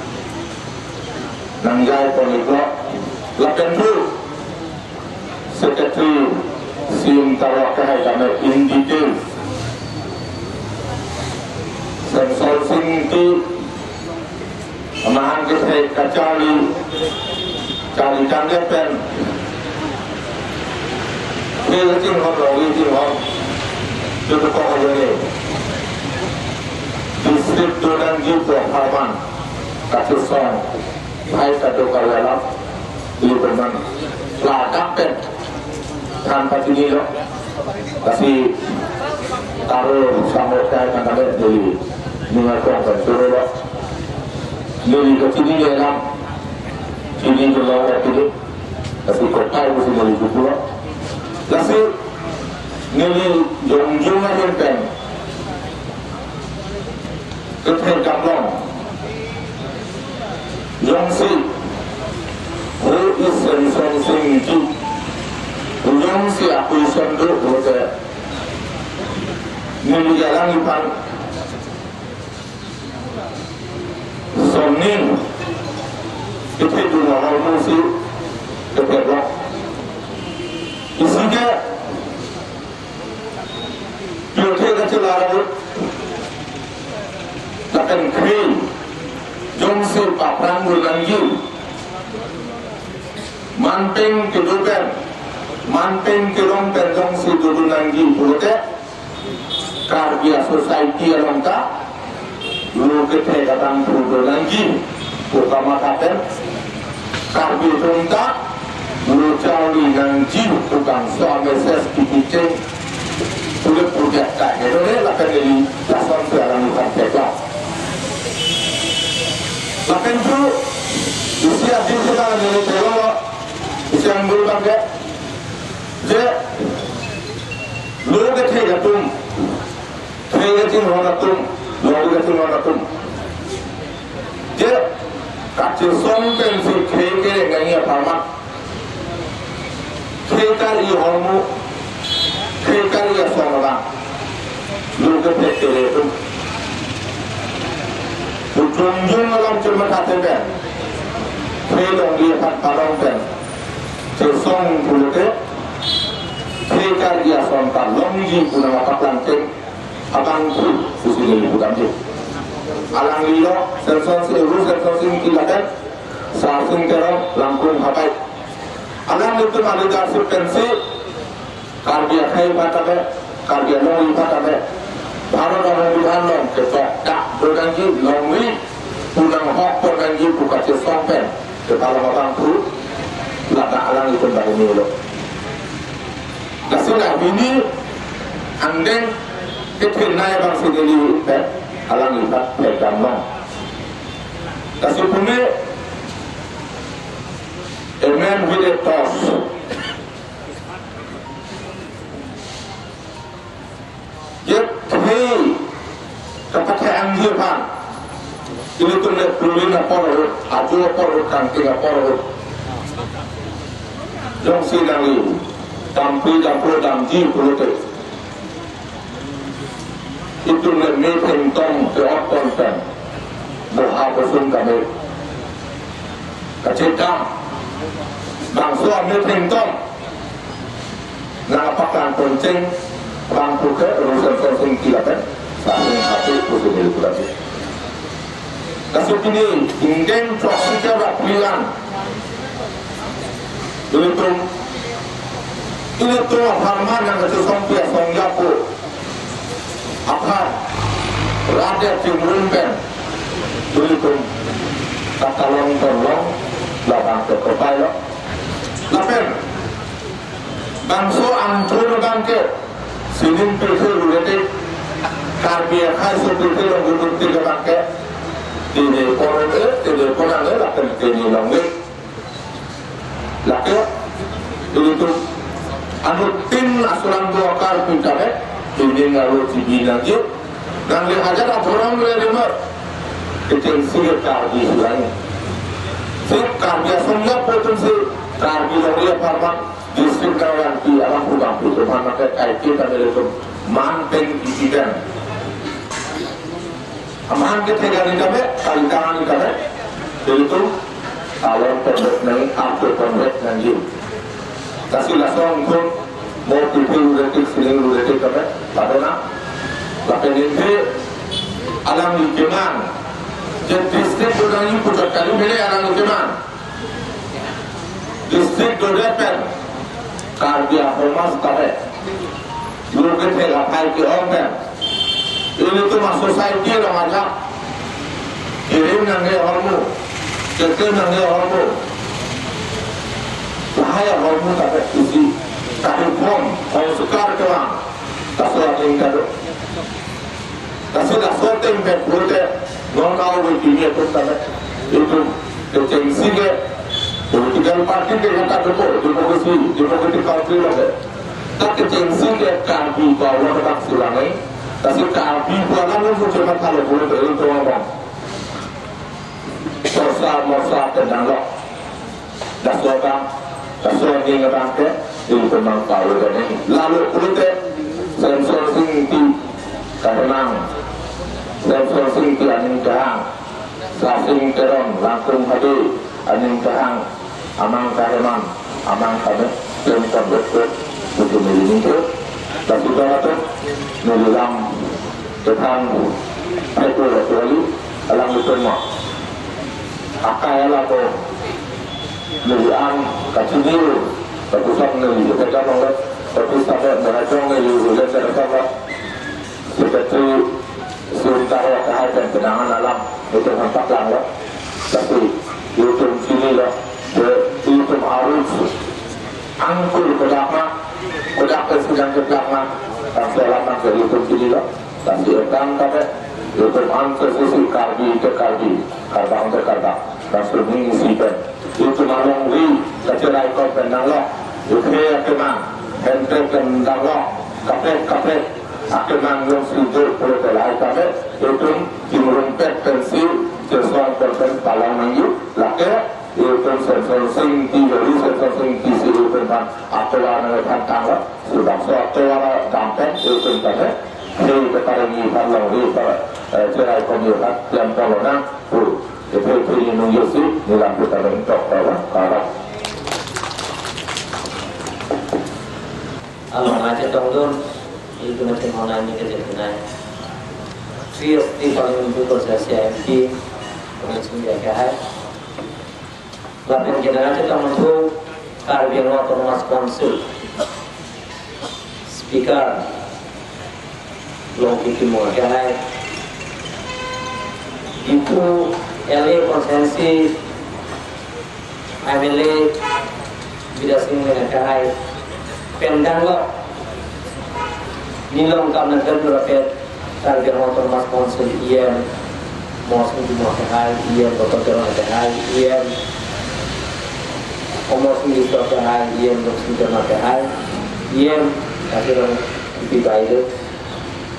nangjai pon iklo, lapen pu Secretary, C M Taro akhai tame in detail, Semsonsing Ingti amahang kethe kacharli, charli tangdet pen, khei kachinghon, longri chinghon, tutu kok ajone, district do nangji pu apharman kachesong, hai kado karyalam, ili peman, la kap pen than pachinilo. Lasi Taro Samo akhai tangkame neli ning arong pen chorolo. Neli kachinine alam, chini dolo kachinine. Lasi kopai pusi neli kepulo. Lasi neli jongjong ahem pen kethe damlong, jongsi, who is Semsonsing Ingti, jongsi a-question do pulote, neli alangliphan sonning kethe dun ahormu si kethe lo. Isi ke pirthe kachelar ahut lapen khei jongsi paphrang dun nangji, manpeng kedo pen, manpeng kelong pen jongsi dodun nangji pulote, Karbi a-society along ta lo kethe katang pudun nangji pu kamatha pen, Karbi atum ta lo charli nangji pu bangso a-message kipi cheng, pule pudet ta hedore lapen neli lason si alangliphan theklo. Lapen pu isi adi seta neli theklo, isi angbul bangke, je lo kethe atum, khei kachinghon atum, longri kachinghon atum, je kachesong pensi khei kereng nangji apharman, khei kari ahormu, khei kari ason abang, lo kethe kere atum, ujung jung along chematha pen, khei longri aphan padong pen chesong pulote, Karbi ason ta longji pu nangpaklang pen abang thu pusi neli pudamji. Alangli lo Semsonsing, Ru Semsonsing Ingti lapen Sarsing Teron, Langkung Habai. Alanglitum a-leadership pensi Karbi akhei aphan tame, Karbi alongri aphan tame, Bharat Asambidhan along kechok dak do nangji, longri pu nanghok pon nangji pu kachesong pen kepalong abang thu, ladak alanglitum banghini lo. Lasi la hini angdeng kethenei abangsi neli pen alangli aphan pekdam long. Lasi pune a man with a torch. Jethei kapathe-angji aphan ilitum le pulin apor ahut, ajo apor ahut, kangting apor ahut, jongsi nangli dampi dampo damji pulote, itum le metheng tong ke-ot pon pen boha bosung kami kachetang. Bangso ametheng tong nangpaklang poncheng abang thu ke Ru Semsonsing Ingti lapen Sarsing Habai pusi neli pudamji. Lasi pini ingdeng throksi kep ra phli an ilitum, ilitum apharman nangkachesongpi asong japo aphan radet chingrum pen ilitum katalong tonlong, labang ke kopai lo. Lapen bangso angthur abang ke sining pirthe ruretik, Karbi akhei aso pirthe along gudun tik abang ke tene pon-e, tene pon-e, lapen tene longri. Lake ilitum anuttin asurang do akar pintame, tene ngaro chibi nangji. Nangli hajar adhorom le rimar, kechengsi ke Karbi sulang. Si Karbi ason japo atumsi Karbi longri apharman district nangvangpi, alam pudampi, tuman mate kaike tame ilitum man pen isi pen. Aman kethek ani tame, kalitang ani tame, ilitum talong pondok nang, arto pondok nangji. Lasi lason kun mo pirthe ruretik, sining ruretik tame, padona. Lapen ingti alangli keman, je district do nangji puchot kali mene alangli keman. District dodet pen Karbi asomas tame, lo kethek aphai ke-ong pen, ilitum a-society along ajak kirim nangji ahormu, keklem nangji ahormu, lahai ahormu tame isi kariphon, hongsekar kevang, laso aning ta do. Lasi laso ateng pen pulote non kau we kimi atum tame, itum kechengsi ke political party ke kata dopo, democracy, democratic country lo ke. Ta kechengsi ke Karbi pu alam abang si lang nai. Lasi Karbi pu alam lo muncul mathalo pulote ilitum abang. Sorsa morsa tendang lo. Laso abang, laso aning abang ke ilitum nangpalo dane. Lalo pulote Semsonsing Ingti kahemang, Semsonsing Ingti aning kehang, Sarsing Teron, Langkung Habai aning kehang, amang kahemang, amang kami, klem kondok ke, buku neli ningke, lasi bang atum, neli lam, kethan, peko lagi, alanglitum ma. Akai ala ko, neli an kachinir, bakusan neli, kita nonglet, tapi sampai merajong neli, udah terasa, secretary, sementara kahai dan kenangan alam, itu nampak lang lo. Tapi, itu sini lo, itu harus angkur ke belakang, ke belakang sedang ke belakang, dan segala macam itu sini lo. Lasi etang tame, itum an ke sisi Karbi te Karbi, Karbang te Karbang, laso aning isi pen. Itum alongri kacherai ko pen nanglo, ukhe akemang, hente pen nanglo, kaprek kaprek, akemang jongsi do pulote lahai tame, itum chingrumpet pensi, chesong pon pen palong nangji, lake, itum Semsonsing Ingti, Ru Semsonsing Ingti si itum aphan atovar nangphan tanglo, si bangso atovar dampen, itum tame, Hei kepareng aphan long, hei pa, eh, cherai komi aphan klem pon lonang pu. Ephe phe ni nung yosi, neli lam putar tok tawa, karak. Along nangchetongdun, ilitum achinghon nangji ke jetunai. Three of the Parliamentary Constituency M P, Congress India ke hai. Lapen ke nangchetongdun Karbi Anglong Autonomous Council Speaker Longki Timung ke hai. Diphu L A constituency M L A Bidya Sing Engleng ke hai. Pen danglo, nilong kam nangkerdura pet Karbi Anglong Autonomous Council E M Mohsing Timung ke hai, E M Doctor Teron ke hai, E M Amarsing Tisso ke hai, E M Dorsing Sharma ke hai, E M Kachirong P P Baideo.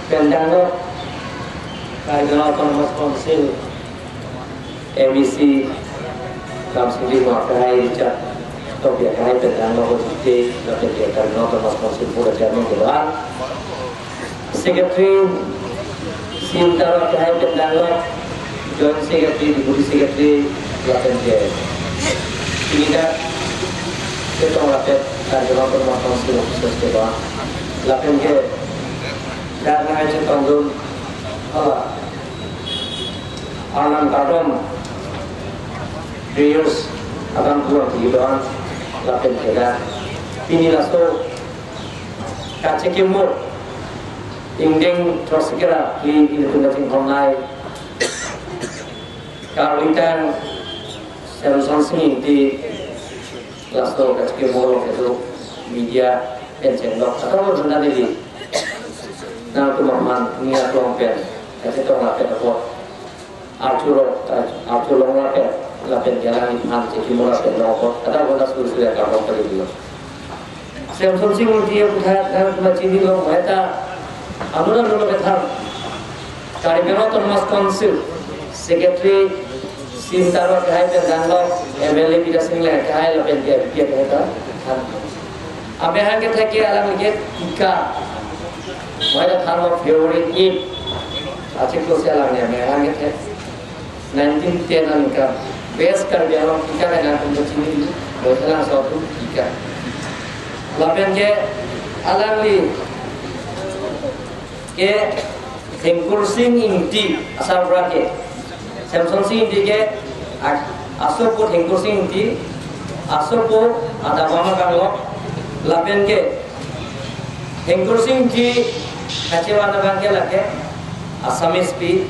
Pen danglo, Karbi Anglong Autonomous Council M E C Kamsing Timung ke hai, Richard Tokbi ke hai, pen danglo ko jite, lapen ke Karbi Anglong Autonomous Council pura chairman ke doan. Secretary, Sintaro ke hai, pen danglo, Joint Secretary, Deputy Secretary, lapen ke Singida, ketong lapen Karbi Anglong Autonomous Council officers ke doan. Lapen ke, dak nangchetongdun, hala, Arnam kardom, Prayers, abang kurang tiga doan, lapen ke dak. Pini laso, kachekimo, ingdeng throksi kera, di ilitum kachinghon nai. Karlitang Semsonsing Ingti, laso kachekimo lo kedo media pen chenglok. Atau lo junda dili. Nangtum aphan ning aklong pen kachetong lapen apot. Archulong, archulong lapen, lapen ke alangliphan chekimo lapen long apot. Atau lo na suri suri akam pali dilo. Semsonsing Ingti aphuthak nangtum chinilo, meta anura nulo ketham. Karbi Anglong Autonomous Council Secretary Sintaro ke hai, pen danglo, M L A Bidya Sing Engleng ke hai, lapen ke, ke, ke, ke, than. Amahang kethe ke alangli ke tika. Meta thanlo February eight. Achiklo si alangli amahang kethe. Nineteen ten aningkan, West Karbi Anglong tika ke nangtum kachini, Boisalang South tika. Lapen ke alangli ke Thengkursing Ingti, asar pura ke. Semsonsing Ingti ke, a-, asopo Thengkursing Ingti, asopo adamama kanglo, lapen ke Thengkursing Ingti kachevan abang ke lake Assamese pi,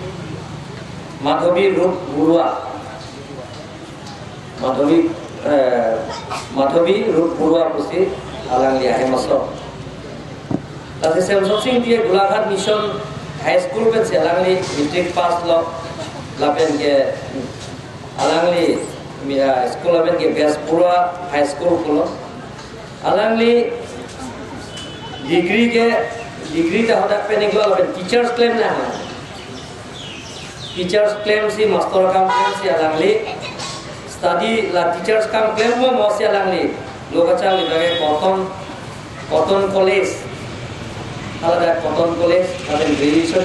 Madhavi Ruth Baruah. Madhavi, eh, Madhavi Ruth Baruah pusi alangli ahem aso. Lasi Semsonsing Ingti Golaghat Mission High School pensi alangli matric pass lo, lapen ke alangli, ya, school amen ke Bejparua High School pulo. Alangli degree ke, degree ta hadak pen iklo, lapen teachers klemnang. Teachers klemsi, master akam klemsi alangli study, la teachers akam klemmo mosi alangli lo kacharli bage Cotton, Cotton College. Hala dak Cotton College, lapen graduation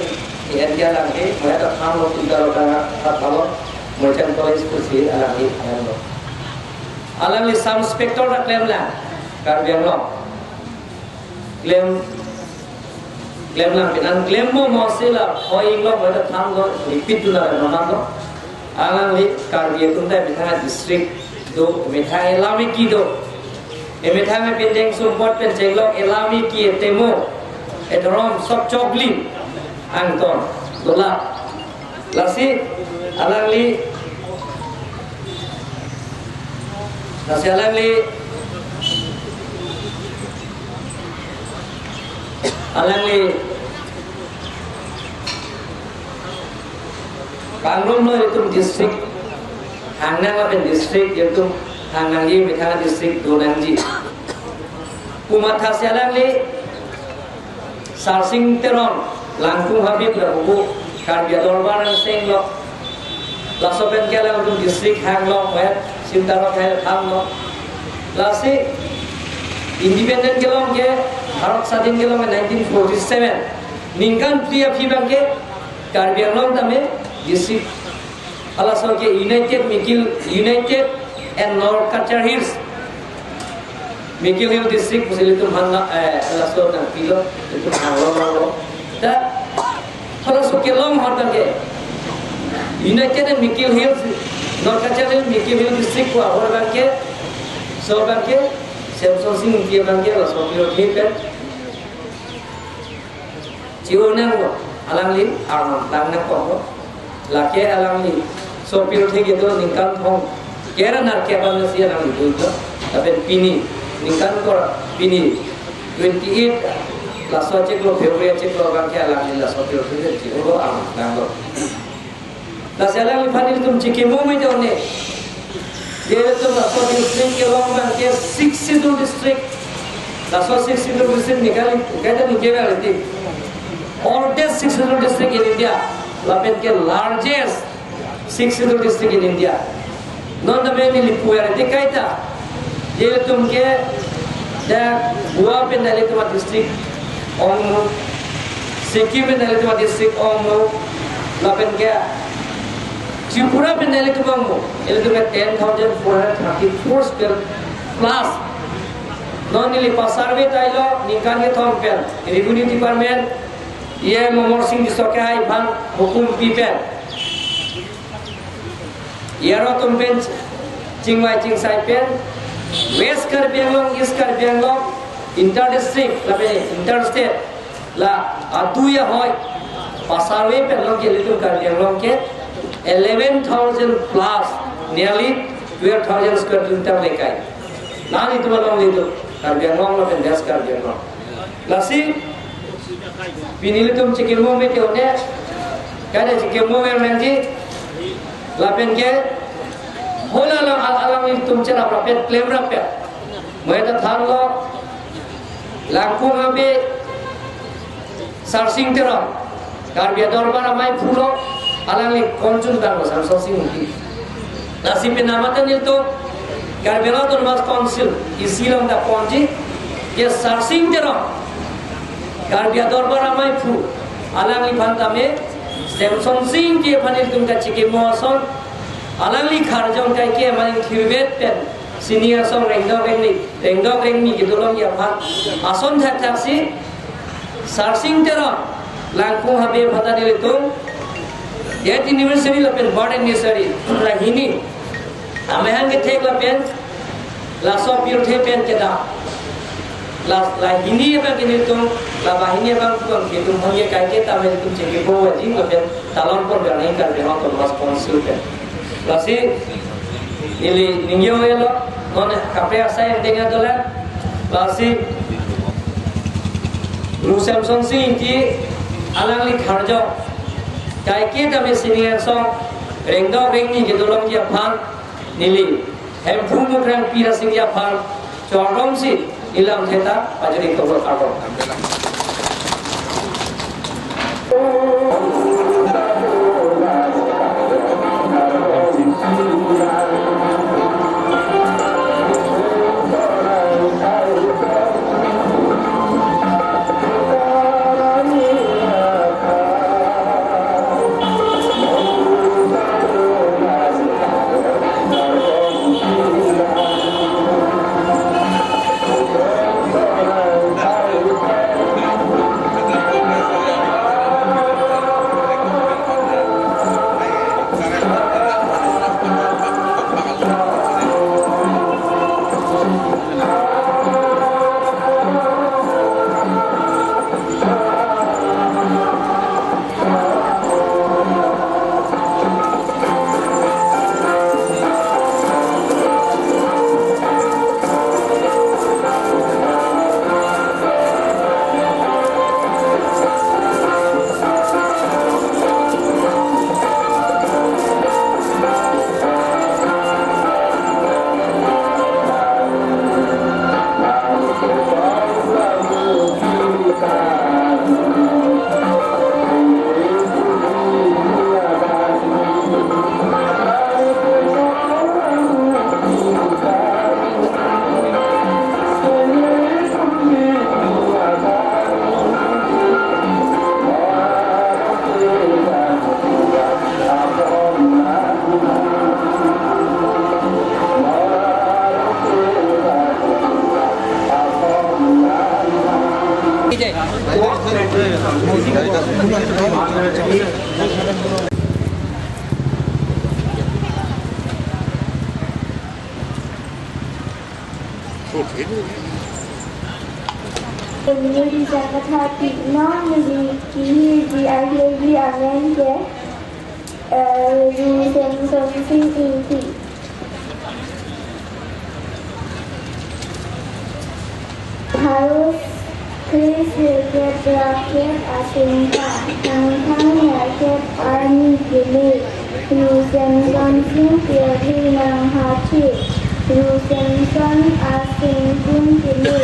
ke-en ke alangli, maya ta thanlo, tun ta lo ta thanlo, Merchant College pusi alangli thanlo. Alangli sub inspector ta klemlang, Karbi Anglong. Klem, klemlang, pen an klemmo mosi la, hoi inglo, maya ta thanlo, repeat dun nang manlo. Alangli Karbi atum ta methang district do, methang elamiki do. Emethang pen deng sumpot pen chenglok elamiki, etemo, edhorom sok choklim angton dola. Lasi alangli, lasi alangli, alangli kangrumlo itum district, hangnang lapen district itum hangnangji, methang district donangji pu mathasi alangli Sarsing Teron, Langkung Habib lapu Karbi Adorbar angsenglo. Laso pen ke alangtum district hanglo, eh, Sintaro ke thanlo. Lasi independent kelong ke, Bharat Sadin kelong ke nineteen forty-seven. Ningkan phli aphi abang ke Karbi Anglong tame district. Halaso ke United Mikir, United and North Cachar Hills. Mikir Hill District pusi ilitum aphan, eh, laso nangpilo, ilitum aphan lo lo lo. Ta, halaso kelong ahut abangke United and Mikir Hills, North Cachar Hills, Mikir Hill District pu ahut abangke, laso abangke, Semsonsing Ingti abangke, laso pirthe pen chi-o nanglo, alangli arnam tang nangkoklo. Lake alangli laso pirthe kedo ningkan thong kre nerkep ansi alangli doiklo. Lapen pini ningkan kre, pini twenty-eight, laso achiklo, February achiklo abangke alangli laso pirthe ke chi-olo, arnam tanglo. Lasi alangliphan ilitum chikimo mete on-e. Ilitum laso district kelong abangke Sixth Schedule District. Laso Sixth Schedule District nikali, kaita ningje bang ilitum. Oldest Sixth Schedule District in India. Lapen ke largest Sixth Schedule District in India. Non tame neli pu-et ati kaita. Ilitum ke dak Goa pen dak ilitum adistrict ong mu, Sikkim pen dak ilitum adistrict ong mu, lapen ke Tripura pen dak ilitum ong mu, ilitum ke ten thousand four hundred thirty-four square plus. Non neli pa-survey tailo, ningkan kethom pen Revenue Department, E M Amarsing Tisso kehai aphan hukum pi pen, E R O atum pen chingvai chingsai pen, West Karbi Anglong, East Karbi Anglong, inter district, lapen inter state, la adui ahoi, pa-survey pen longke ilitum Karbi Anglong ke eleven thousand plus, nearly twelve thousand square kilometer lekai. Nang itum along ilitum, Karbi Anglong lapen West Karbi Anglong. Lasi, pini ilitum chikimo mete on-e, kada chikimo mete nangji, lapen ke, hala alang, al-, alanglitum cherap rapet, klem rapet. Mo-e ta thanlo, Langkung Habe, Sarsing Teron, Karbi Adorbar Amei phulo, alangli konchun tanglo, Semsonsing Ingti. Lasi penamatan ilitum, Karbi Anglong Autonomous Council, isi along ta ponji, ke Sarsing Teron, Karbi Adorbar Amei phu, alangliphan tame, Semsonsing Ingti aphan ilitum kachikimo ason, alangli kharjong kaike maning thirvet pen, sini asong rengdok rengni, rengdok rengni kedolongji aphan ason thakthak si, Sarsing Teron, Langkung Habe aphan ta nelitum death anniversary lapen birth anniversary, la hini amahang kethek lapen laso pirthe pen kedam, la, la hini abang ke nelitum, la banghini abang pu abang ke itum aphan ke kaike tame itum chekebo aji lapen talon pon gani Karbi Anglong Autonomous Council pen. Lasi, neli ningje-elo, non kaprek asai yang dengar dolan. Lasi, Ru Semsonsing Ingti alangli kharjong kaike tame sini asong rengdok rengni kedolongji aphan neli Hemphu Mukrang Pi Rasingji aphan chorong si ilam theta pajuri kobor karbon. Pini di Jakarta Pinong di kiri di akhir di amen ke, eh, Ru Semsonsing Ingti. House Chris Heket Raket Asingka, Thangthang Raket Arni Gili, Ru Semsonsing Pirthe Nang Hachi, Ru Semson Asingkun Gili,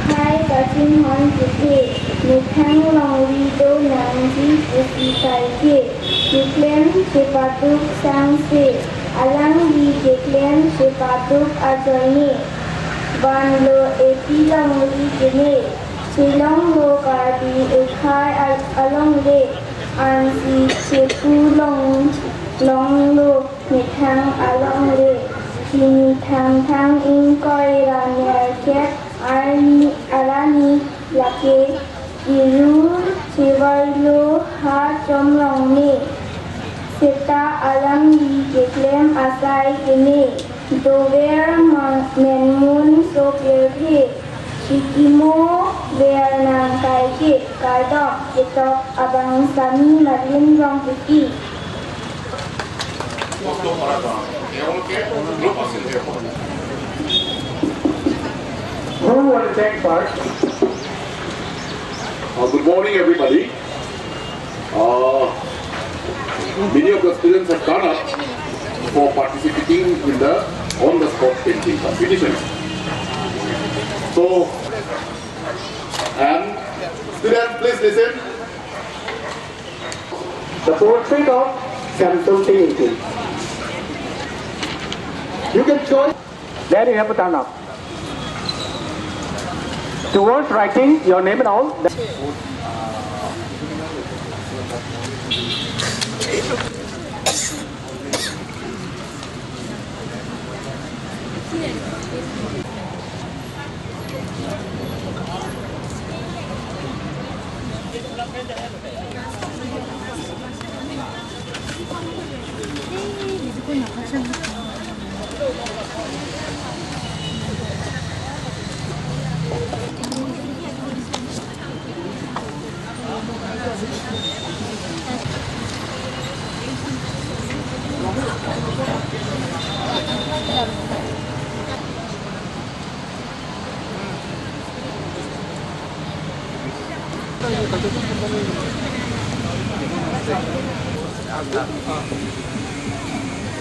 Khai Kachinghon Gili, Methang Longri Do Nangji Pusi Kaike, Keklem Chepaduk Sangse, Alangli Keklem Chepaduk Ajoine, Vanlo Epi Longri Gili, Chelonglo Karbi Ekhai al-, alongle, ansi chepu long, longlo methang alongle, pini Thangthang ingkoi ra nerkep arni, arani lake, iru chevailo ha chomlongle, seta alangli keklem asai keme, dover mang-, menmun so pirthe, chikimo ver nang kaike, kardom, ketok abang Sami Malin Rongphuki. Who want to take part? Uh, good morning, everybody. Uh, many of the students have gone up for participating in the on-the-spot painting competition. So, and students, please listen. The portrait of Semsonsing Ingti. You can join. There you have to turn up. Towards writing your name and all.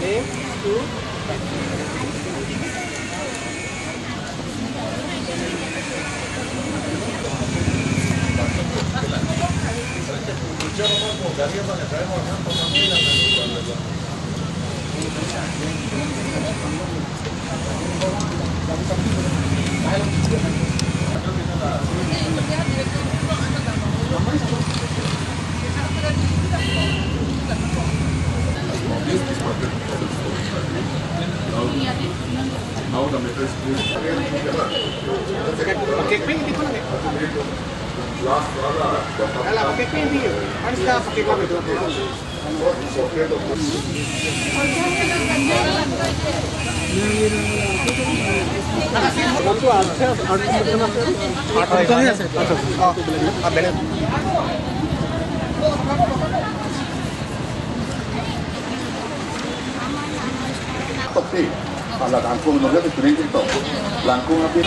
Name two. Now the matter is clear. Pakai pink di mana ni? Alah, pakai pink di. Ada pakai apa itu? Topi, ala langkung nunggu di kuning itu. Langkung habis.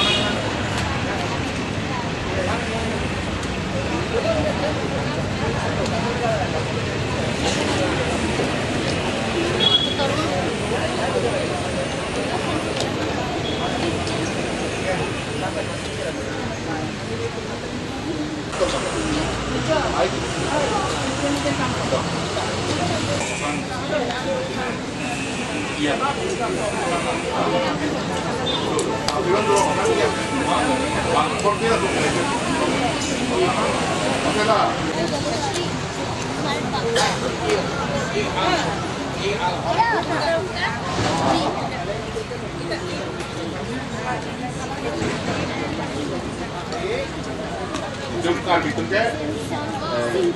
Jom kan bitung ke, eh,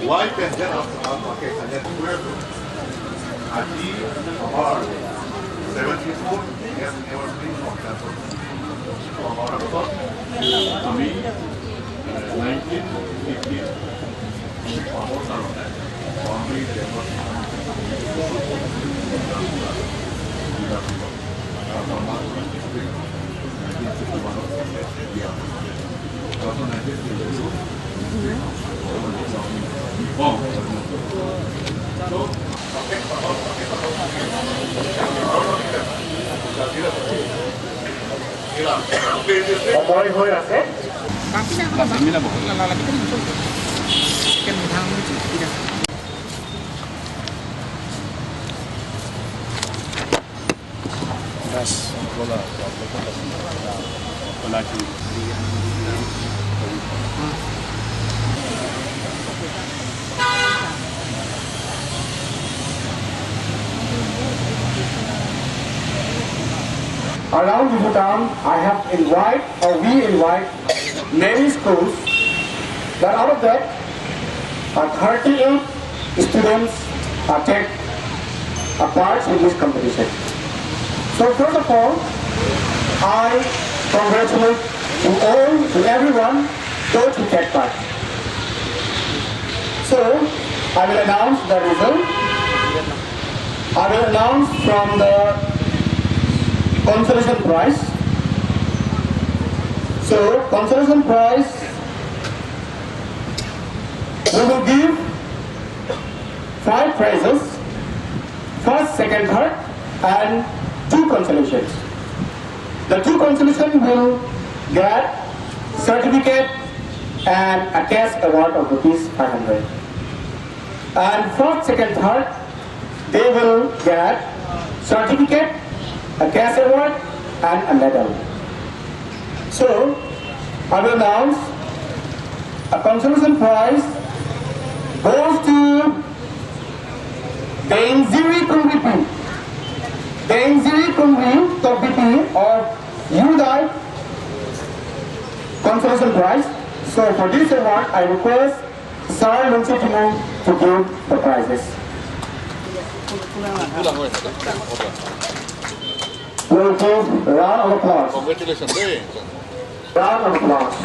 why can get up, up, okay, and then where to? Aji, our seventy-four, yes, never been of that. সময় হৈ আছে। Around the town, I have invite, or we invite many schools, that out of that, uh, thirty-eight students are take a part in this competition. So first of all, I congratulate to all, to everyone, those who take part. So I will announce the result. I will announce from the consolation prize. So consolation prize, we will give five prizes: first, second, third, and two consolations. The two consolation will get certificate and a cash award of rupees five hundred. And first, second, third, they will get certificate, a cash award, and a medal. So, I will announce a consolation prize goes to Dengziri Kongripi. Dengziri Kongri Tokbipi of Yudai consolation prize. So for this award, I request Sir Lungsi Timung to give the prizes. We'll give round of applause. Congratulations. Hey. Round of applause.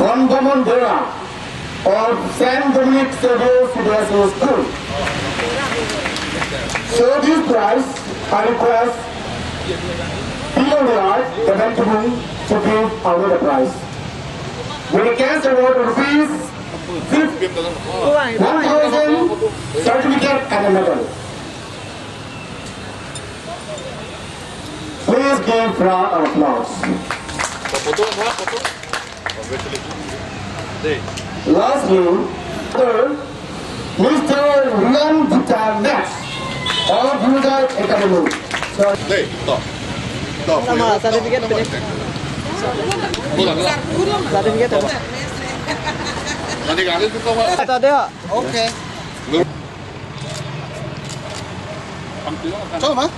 Dhonbomon Dora of Saint Dominic Saviour C B S E School. So this prize, I request P O D R, the Benjamin, to give away the prize. With a cash award of rupees fifty, one thousand, certificate and a medal. Please give round of applause. Lastly, Mister Rian Gupta Nath of Unity Academy. So, Dei, to. To, Sama certificate, to, dei. Certificate, to. Nanti kali itu, Pak. Atau dia? Oke. Lu. Coba, Mas.